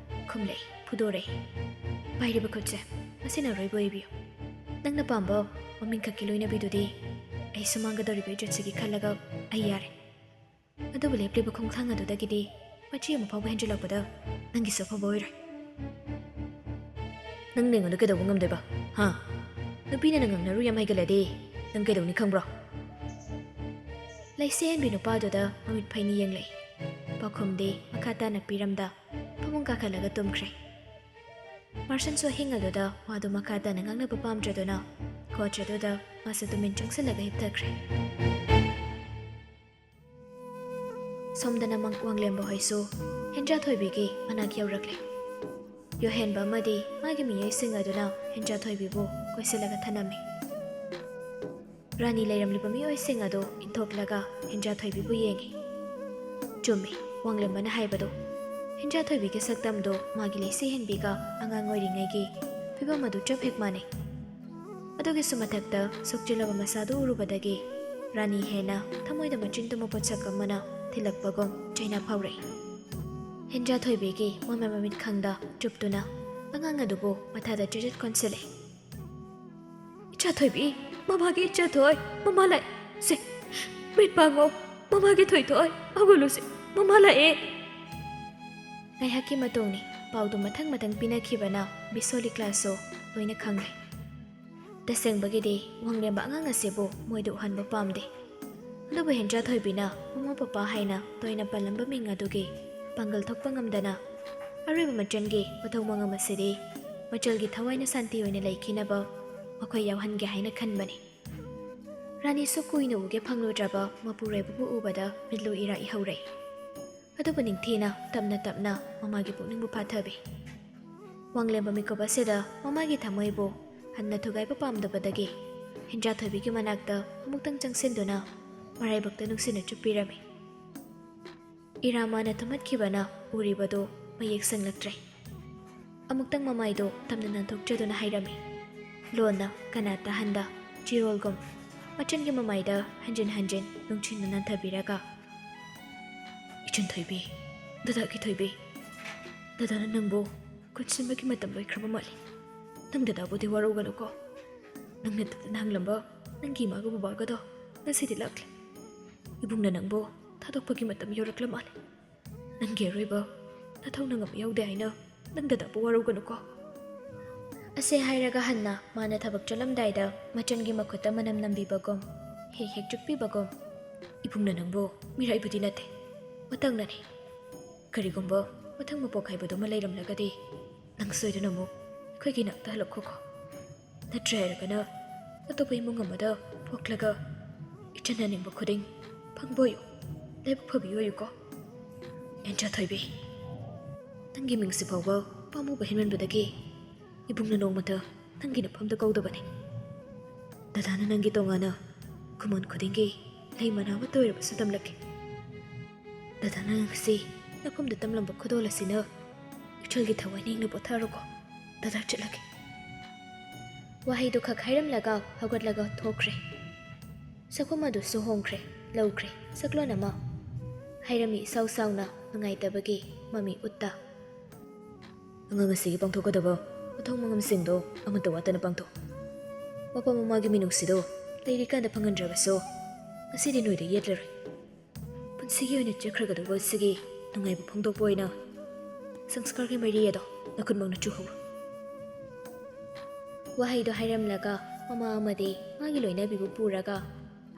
ꯈꯨꯝꯂꯛꯏ, ꯐꯨꯗꯣꯔꯛꯏ꯫ ꯄꯥꯏꯔꯤꯕ ꯈꯨꯠꯁꯦ, ꯃꯁꯤꯅ ꯑꯔꯣꯏꯕ ꯑꯣꯏꯕꯤꯌꯨ꯫ ꯅꯪꯅ ꯄꯥꯝꯕ ꯃꯃꯤꯡ ꯈꯛꯀꯤ ꯂꯣꯏꯅꯕꯤꯗꯨꯗꯤ ꯑꯩ ꯁꯨꯃꯥꯡꯒꯗꯧꯔꯤꯕ ꯏꯖꯠꯁꯤꯒꯤ ꯈꯜꯂꯒ ꯑꯩ ꯌꯥꯔꯦ꯫ ꯑꯗꯨꯕꯨ ꯂꯦꯞꯂꯤꯕ ꯈꯣꯡꯊꯥꯡ ꯑꯗꯨꯗꯒꯤꯗꯤ ꯃꯆꯤ ꯑꯃ ꯐꯥꯎꯕ ꯍꯦꯟꯖꯤꯜꯂꯛꯄꯗ ꯅꯪꯒꯤꯁꯨ ꯑꯐꯕ ꯑꯣꯏꯔꯣꯏ꯫ ꯅꯪꯅ ꯑꯩꯉꯣꯟꯗ ꯀꯩꯗꯧꯕ ꯉꯝꯗꯣꯏꯕ? ꯍꯥ? ꯅꯨꯄꯤꯅ ꯅꯪ ꯉꯥꯡꯅꯔꯨ ꯌꯥꯝ ꯍꯩꯒꯜꯂꯗꯤ ꯅꯪ ꯀꯩꯗꯧꯅꯤ ꯈꯪꯕ꯭ꯔꯣ? ꯂꯩꯁꯦꯟꯕꯤ ꯅꯨꯄꯥꯗꯨꯗ ꯃꯃꯤꯠ ꯐꯩꯅ ꯌꯦꯡꯂꯛꯏ꯫ ꯄꯥꯎꯈꯨꯝꯗꯤ ꯃꯈꯥ ꯇꯥꯅ ꯄꯤꯔꯝꯗ ꯐꯃꯨꯡ ꯀꯥꯈꯠꯂꯒ ꯇꯨꯝꯈ꯭ꯔꯦ꯫ ꯃꯥꯔꯁꯟꯁꯨ ꯑꯍꯤꯡ ꯑꯗꯨꯗ ꯋꯥꯗꯨ ꯃꯈꯥ ꯇꯥꯅ ꯉꯥꯡꯅꯕ ꯄꯥꯝꯗ꯭ꯔꯗꯨꯅ ꯀꯣꯆ ꯑꯗꯨꯗ ꯃꯥꯁꯨ ꯇꯨꯃꯤꯟ ꯆꯪꯁꯤꯜꯂꯒ ꯍꯤꯞꯊꯈ꯭ꯔꯦ꯫ ꯁꯣꯝꯗꯅ ꯃꯪ-, ꯋꯥꯡꯂꯦꯝꯕ ꯍꯣꯏꯁꯨ ꯍꯦꯟꯖꯥꯊꯣꯏꯕꯤꯒꯤ ꯃꯅꯥꯛ ꯌꯧꯔꯛꯂꯦ꯫ ꯌꯣꯍꯦꯟꯕ ꯑꯃꯗꯤ ꯃꯥꯒꯤ ꯃꯤꯑꯣꯏꯁꯤꯡ ꯑꯗꯨꯅ ꯍꯦꯟꯖꯥꯊꯣꯏꯕꯤꯕꯨ ꯀꯣꯏꯁꯤꯜꯂꯒ ꯊꯅꯝꯃꯤ꯫ ꯔꯥꯅꯤ ꯂꯩꯔꯝꯂꯤꯕ ꯃꯤꯑꯣꯏꯁꯤꯡ ꯑꯗꯨ ꯏꯟꯊꯣꯛꯂꯒ ꯍꯦꯟꯖꯥꯊꯣꯏꯕꯤꯕꯨ ꯌꯦꯡꯉꯤ꯫ ꯆꯨꯝꯃꯤ, ꯋꯥꯡꯂꯦꯝꯕꯅ ꯍꯥꯏꯕꯗꯨ꯫ ꯍꯦꯟꯖꯥꯊꯣꯏꯕꯤꯒꯤ ꯁꯛꯇꯝꯗꯨ ꯃꯥꯒꯤ ꯂꯩꯁꯤ ꯍꯦꯟꯕꯤꯒ ꯑꯉꯥꯡ ꯑꯣꯏꯔꯤꯉꯩꯒꯤ ꯐꯤꯕꯝ ꯑꯗꯨ ꯆꯞ ꯍꯦꯛ ꯃꯥꯟꯅꯩ꯫ ꯑꯗꯨꯒꯤꯁꯨ ꯃꯊꯛꯇ ꯁꯣꯛꯆꯤꯜꯂꯕ ꯃꯁꯥꯗꯨ ꯎꯔꯨꯕꯗꯒꯤ ꯔꯥꯅꯤ ꯍꯦꯟꯅ ꯊꯃꯣꯏꯗ ꯃꯆꯤꯟ ꯇꯨꯝꯕ ꯄꯣꯠꯁꯛ ꯑꯃꯅ ꯊꯤꯜꯂꯛꯄꯒꯨꯝ ꯆꯩꯅꯥ ꯐꯥꯎꯔꯛꯏ꯫ ꯍꯦꯟꯖꯥꯊꯣꯏꯕꯤꯒꯤ ꯃꯃꯥꯏ ꯃꯃꯤꯠ ꯈꯪꯗ ꯆꯨꯞꯇꯨꯅ ꯑꯉꯥꯡ ꯑꯗꯨꯕꯨ ꯃꯊꯥꯗ ꯆꯦꯖꯠ ꯀꯣꯟꯁꯤꯜꯂꯦ꯫ "ꯏꯆꯥꯊꯣꯏꯕꯤ, ꯃꯃꯥꯒꯤ ꯏꯆꯥꯊꯣꯏ, ꯃꯃꯥ ꯂꯥꯛꯑꯦ꯫ ꯁꯦ, ꯃꯤꯠ ꯄꯥꯡꯉꯣ, ꯃꯃꯥꯒꯤ ꯊꯣꯏꯊꯣꯏ, ꯍꯧꯒꯠꯂꯨꯁꯦ, ꯃꯃꯥ ꯂꯥꯛꯑꯦ!" ꯉꯥꯏꯍꯥꯛꯀꯤ ꯃꯇꯨꯡꯅꯤ, ꯄꯥꯎꯗꯨ ꯃꯊꯪ ꯃꯊꯪ ꯄꯤꯅꯈꯤꯕꯅ ꯕꯤꯁꯣꯂꯤ ꯀ꯭ꯂꯥꯁꯁꯨ ꯂꯣꯏꯅ ꯈꯪꯂꯦ꯫ ꯇꯁꯦꯡꯕꯒꯤꯗꯤ ꯋꯥꯡꯂꯦꯝꯕ ꯑꯉꯥꯡ ꯑꯁꯤꯕꯨ ꯃꯣꯏꯗ ꯎꯍꯟꯕ ꯄꯥꯝꯗꯦ꯫ ꯑꯗꯨꯕꯨ ꯍꯦꯟꯖꯥꯊꯣꯏꯕꯤꯅ ꯃꯃꯥ ꯄꯄꯥ ꯍꯥꯏꯅ ꯇꯣꯏꯅ ꯄꯜꯂꯝꯕ ꯃꯤꯡ ꯑꯗꯨꯒꯤ ꯄꯥꯡꯒꯜ ꯊꯣꯛꯄ ꯉꯝꯗꯅ ꯑꯔꯣꯏꯕ ꯃꯆꯟꯒꯤ ꯃꯊꯧ ꯃꯉꯝ ꯑꯁꯤꯗꯤ ꯃꯆꯜꯒꯤ ꯊꯋꯥꯏꯅ ꯁꯥꯟꯇꯤ ꯑꯣꯏꯅ ꯂꯩꯈꯤꯅꯕ ꯃꯈꯣꯏ ꯌꯥꯎꯍꯟꯒꯦ ꯍꯥꯏꯅ ꯈꯟꯕꯅꯤ꯫ ꯔꯥꯅꯤꯁꯨ ꯀꯨꯏꯅ ꯎꯒꯦ ꯐꯪꯂꯨꯗ꯭ꯔꯕ ꯃꯄꯨꯔꯣꯏꯕꯕꯨ ꯎꯕꯗ ꯃꯤꯠꯂꯨ ꯏꯔꯥ ꯏꯍꯧꯔꯦ꯫ ꯑꯗꯨꯕꯨ ꯅꯤꯡꯊꯤꯅ ꯇꯞꯅ ꯇꯞꯅ ꯃꯃꯥꯒꯤ ꯄꯨꯛꯅꯤꯡꯕꯨ ꯐꯥꯊꯕꯤ꯫ ꯋꯥꯡꯂꯦꯝꯕ ꯃꯤꯀꯨꯞ ꯑꯁꯤꯗ ꯃꯃꯥꯒꯤ ꯊꯃꯣꯏꯕꯨ ꯍꯟꯅ ꯊꯨꯒꯥꯏꯕ ꯄꯥꯝꯗꯕꯗꯒꯤ ꯍꯦꯟꯖꯥꯊꯣꯏꯕꯤꯒꯤ ꯃꯅꯥꯛꯇ ꯑꯃꯨꯛꯇꯪ ꯆꯪꯁꯤꯟꯗꯨꯅ ꯃꯔꯥꯏꯕꯛꯇ ꯅꯨꯡꯁꯤꯅ ꯆꯨꯞꯄꯤꯔꯝꯃꯤ꯫ ꯏꯔꯥ ꯃꯥꯅ ꯊꯨꯝꯍꯠꯈꯤꯕꯅ ꯎꯔꯤꯕꯗꯨ ꯃꯌꯦꯛ ꯁꯦꯡꯂꯛꯇ꯭ꯔꯦ꯫ ꯑꯃꯨꯛꯇꯪ ꯃꯃꯥꯏꯗꯨ ꯇꯞꯅ ꯅꯥꯟꯊꯣꯛꯆꯗꯨꯅ ꯍꯥꯏꯔꯝꯃꯤ, ꯂꯣꯟꯅ ꯀꯅꯥ ꯇꯥꯍꯟꯗ, ꯆꯤꯔꯣꯜꯒꯨꯝ ꯃꯆꯟꯒꯤ ꯃꯃꯥꯏꯗ ꯍꯟꯖꯤꯟ ꯍꯟꯖꯤꯟ ꯅꯨꯡꯁꯤꯅ ꯅꯥꯟꯊꯕꯤꯔꯒ, "ꯏꯆꯟ ꯊꯣꯏꯕꯤ, ꯗꯗꯥꯒꯤ ꯊꯣꯏꯕꯤ, ꯗꯗꯥꯅ ꯅꯪꯕꯨ ꯀꯣꯟꯁꯤꯟꯕꯒꯤ ꯃꯇꯝ ꯂꯣꯏꯈ꯭ꯔꯕ ꯃꯥꯜꯂꯤ꯫ ꯅꯪ ꯗꯗꯥꯕꯨꯗꯤ ꯋꯥꯔꯧꯒꯅꯨꯀꯣ꯫ ꯅꯪꯅ ꯗꯗꯥꯅ ꯍꯪꯂꯝꯕ ꯅꯪꯒꯤ ꯏꯃꯥꯒ ꯕꯕꯥꯒꯗꯣ ꯉꯁꯤꯗꯤ ꯂꯥꯛꯂꯦ꯫ ꯏꯕꯨꯡꯅ ꯅꯪꯕꯨ ꯊꯥꯗꯣꯛꯄꯒꯤ ꯃꯇꯝ ꯌꯧꯔꯛꯂ ꯃꯥꯜꯂꯦ꯫ ꯅꯪꯒꯤ ꯑꯔꯣꯏꯕ ꯅꯊꯧꯅ ꯉꯝꯕ ꯌꯥꯎꯗꯦ ꯍꯥꯏꯅ ꯅꯪ ꯗꯗꯥꯕꯨ ꯋꯥꯔꯧꯒꯅꯨꯀꯣ"꯫ ꯑꯁꯤ ꯍꯥꯏꯔꯒ ꯍꯟꯅ ꯃꯥꯅ ꯊꯕꯛ ꯆꯠꯂꯝꯗꯥꯏꯗ ꯃꯆꯟꯒꯤ ꯃꯈꯨꯠꯇ ꯃꯅꯝ ꯅꯝꯕꯤꯕꯒꯨꯝ, ꯍꯦꯛ ꯍꯦꯛ ꯆꯨꯞꯄꯤꯕꯒꯨꯝ, "ꯏꯕꯨꯡꯅ ꯅꯪꯕꯨ ꯃꯤꯔꯥꯏꯕꯗꯤ ꯅꯠꯇꯦ, ꯃꯇꯥꯡꯅꯅꯤ꯫ ꯀꯔꯤꯒꯨꯝꯕ ꯃꯊꯪ ꯃꯄꯣꯛ ꯍꯥꯏꯕꯗꯨꯃ ꯂꯩꯔꯝꯂꯒꯗꯤ ꯅꯪ ꯁꯣꯏꯗꯅ ꯑꯃꯨꯛ ꯑꯩꯈꯣꯏꯒꯤ ꯅꯥꯛꯇ ꯍꯜꯂꯛꯈꯣꯀꯣ꯫ ꯅꯠꯇ꯭ꯔꯦ ꯍꯥꯏꯔꯒꯅ ꯑꯇꯣꯞꯄ ꯏꯃꯨꯡ ꯑꯃꯗ ꯄꯣꯛꯂꯒ ꯏꯆꯟꯅ ꯅꯤꯡꯕ ꯈꯨꯗꯤꯡ ꯐꯪꯕ ꯑꯣꯏꯌꯨ, ꯂꯥꯏꯕꯛ ꯐꯕꯤ ꯑꯣꯏꯌꯨꯀꯣ꯫ ꯑꯦꯟꯖꯥ ꯊꯣꯏꯕꯤ, ꯅꯪꯒꯤ ꯃꯤꯡꯁꯤ ꯐꯥꯎꯕ ꯄꯥꯝꯃꯨꯕ ꯍꯦꯟꯃꯟꯕꯗꯒꯤ ꯏꯕꯨꯡꯅ ꯅꯣꯡꯃꯇ ꯅꯪꯒꯤ ꯅꯐꯝꯗ ꯀꯧꯗꯕꯅꯤ꯫ ꯗꯗꯥꯅ ꯅꯪꯒꯤ ꯇꯣꯉꯥꯟꯅ ꯈꯨꯃꯟ ꯈꯨꯗꯤꯡꯒꯤ ꯂꯩ ꯃꯅꯥ ꯑꯃꯠꯇ ꯑꯣꯏꯔꯕꯁꯨ ꯇꯝꯂꯛꯀꯦ꯫ ꯗꯗꯥꯅ ꯉꯁꯤ ꯅꯐꯝꯗ ꯇꯝꯂꯝꯕ ꯈꯨꯗꯣꯜ ꯑꯁꯤꯅ ꯏꯆꯜꯒꯤ ꯊꯋꯥꯏ ꯅꯤꯡꯅ ꯄꯣꯊꯥꯔꯣꯀꯣ꯫ ꯗꯗꯥ ꯆꯠꯂꯒꯦ꯫ ꯋꯥꯍꯩꯗꯨ ꯈꯛ ꯍꯥꯏꯔꯝꯂꯒ ꯍꯧꯒꯠꯂꯒ ꯊꯣꯛꯈ꯭ꯔꯦ꯫ ꯁꯛꯐꯝ ꯑꯗꯨꯁꯨ ꯍꯣꯡꯈ꯭ꯔꯦ, ꯂꯧꯈ꯭ꯔꯦ ꯁꯛꯂꯣꯟ ꯑꯃ꯫ ꯍꯥꯏꯔꯝꯃꯤ ꯏꯁꯥꯎ ꯁꯥꯎꯅ ꯅꯨꯡꯉꯥꯏꯇꯕꯒꯤ ꯃꯃꯤ ꯎꯠꯇ꯫ ꯑꯉꯥꯡ ꯑꯁꯤꯒꯤ ꯄꯥꯡꯊꯣꯛꯀꯗꯕ ꯃꯊꯧ ꯃꯉꯝꯁꯤꯡꯗꯣ ꯑꯃꯠꯇ ꯋꯥꯠꯇꯅ ꯄꯥꯡꯊꯣꯛ꯫ ꯃꯄꯥ ꯃꯃꯥꯒꯤ ꯃꯤꯅꯨꯡꯁꯤꯗꯣ ꯂꯩꯔꯤꯀꯥꯟꯗ ꯐꯪꯍꯟꯗ꯭ꯔꯕꯁꯨ ꯉꯁꯤꯗꯤ ꯅꯣꯏꯗ ꯌꯦꯠꯂꯔꯣꯏ꯫ ꯄꯨꯟꯁꯤꯒꯤ ꯑꯣꯏꯅ ꯆꯠꯈ꯭ꯔꯒꯗꯧꯕ ꯑꯁꯤꯒꯤ ꯅꯨꯡꯉꯥꯏꯕ ꯐꯣꯡꯗꯣꯛꯄ ꯑꯣꯏꯅ ꯁꯪꯁꯀꯥꯔꯒꯤ ꯃꯩꯔꯤ ꯑꯗꯣ ꯅꯈꯨꯠꯃꯛꯅ ꯆꯨꯍꯧꯔꯣ꯫ ꯋꯥꯍꯩꯗꯣ ꯍꯥꯏꯔꯝꯂꯒ ꯃꯃꯥ ꯑꯃꯗꯤ ꯃꯥꯒꯤ ꯂꯣꯏꯅꯕꯤꯕꯨ ꯄꯨꯔꯒ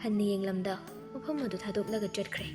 ꯍꯟꯅ ꯌꯦꯡꯂꯝꯗ ꯃꯐꯝ ꯑꯗꯨ ꯊꯥꯗꯣꯛꯂꯒ ꯆꯠꯈ꯭ꯔꯦ꯫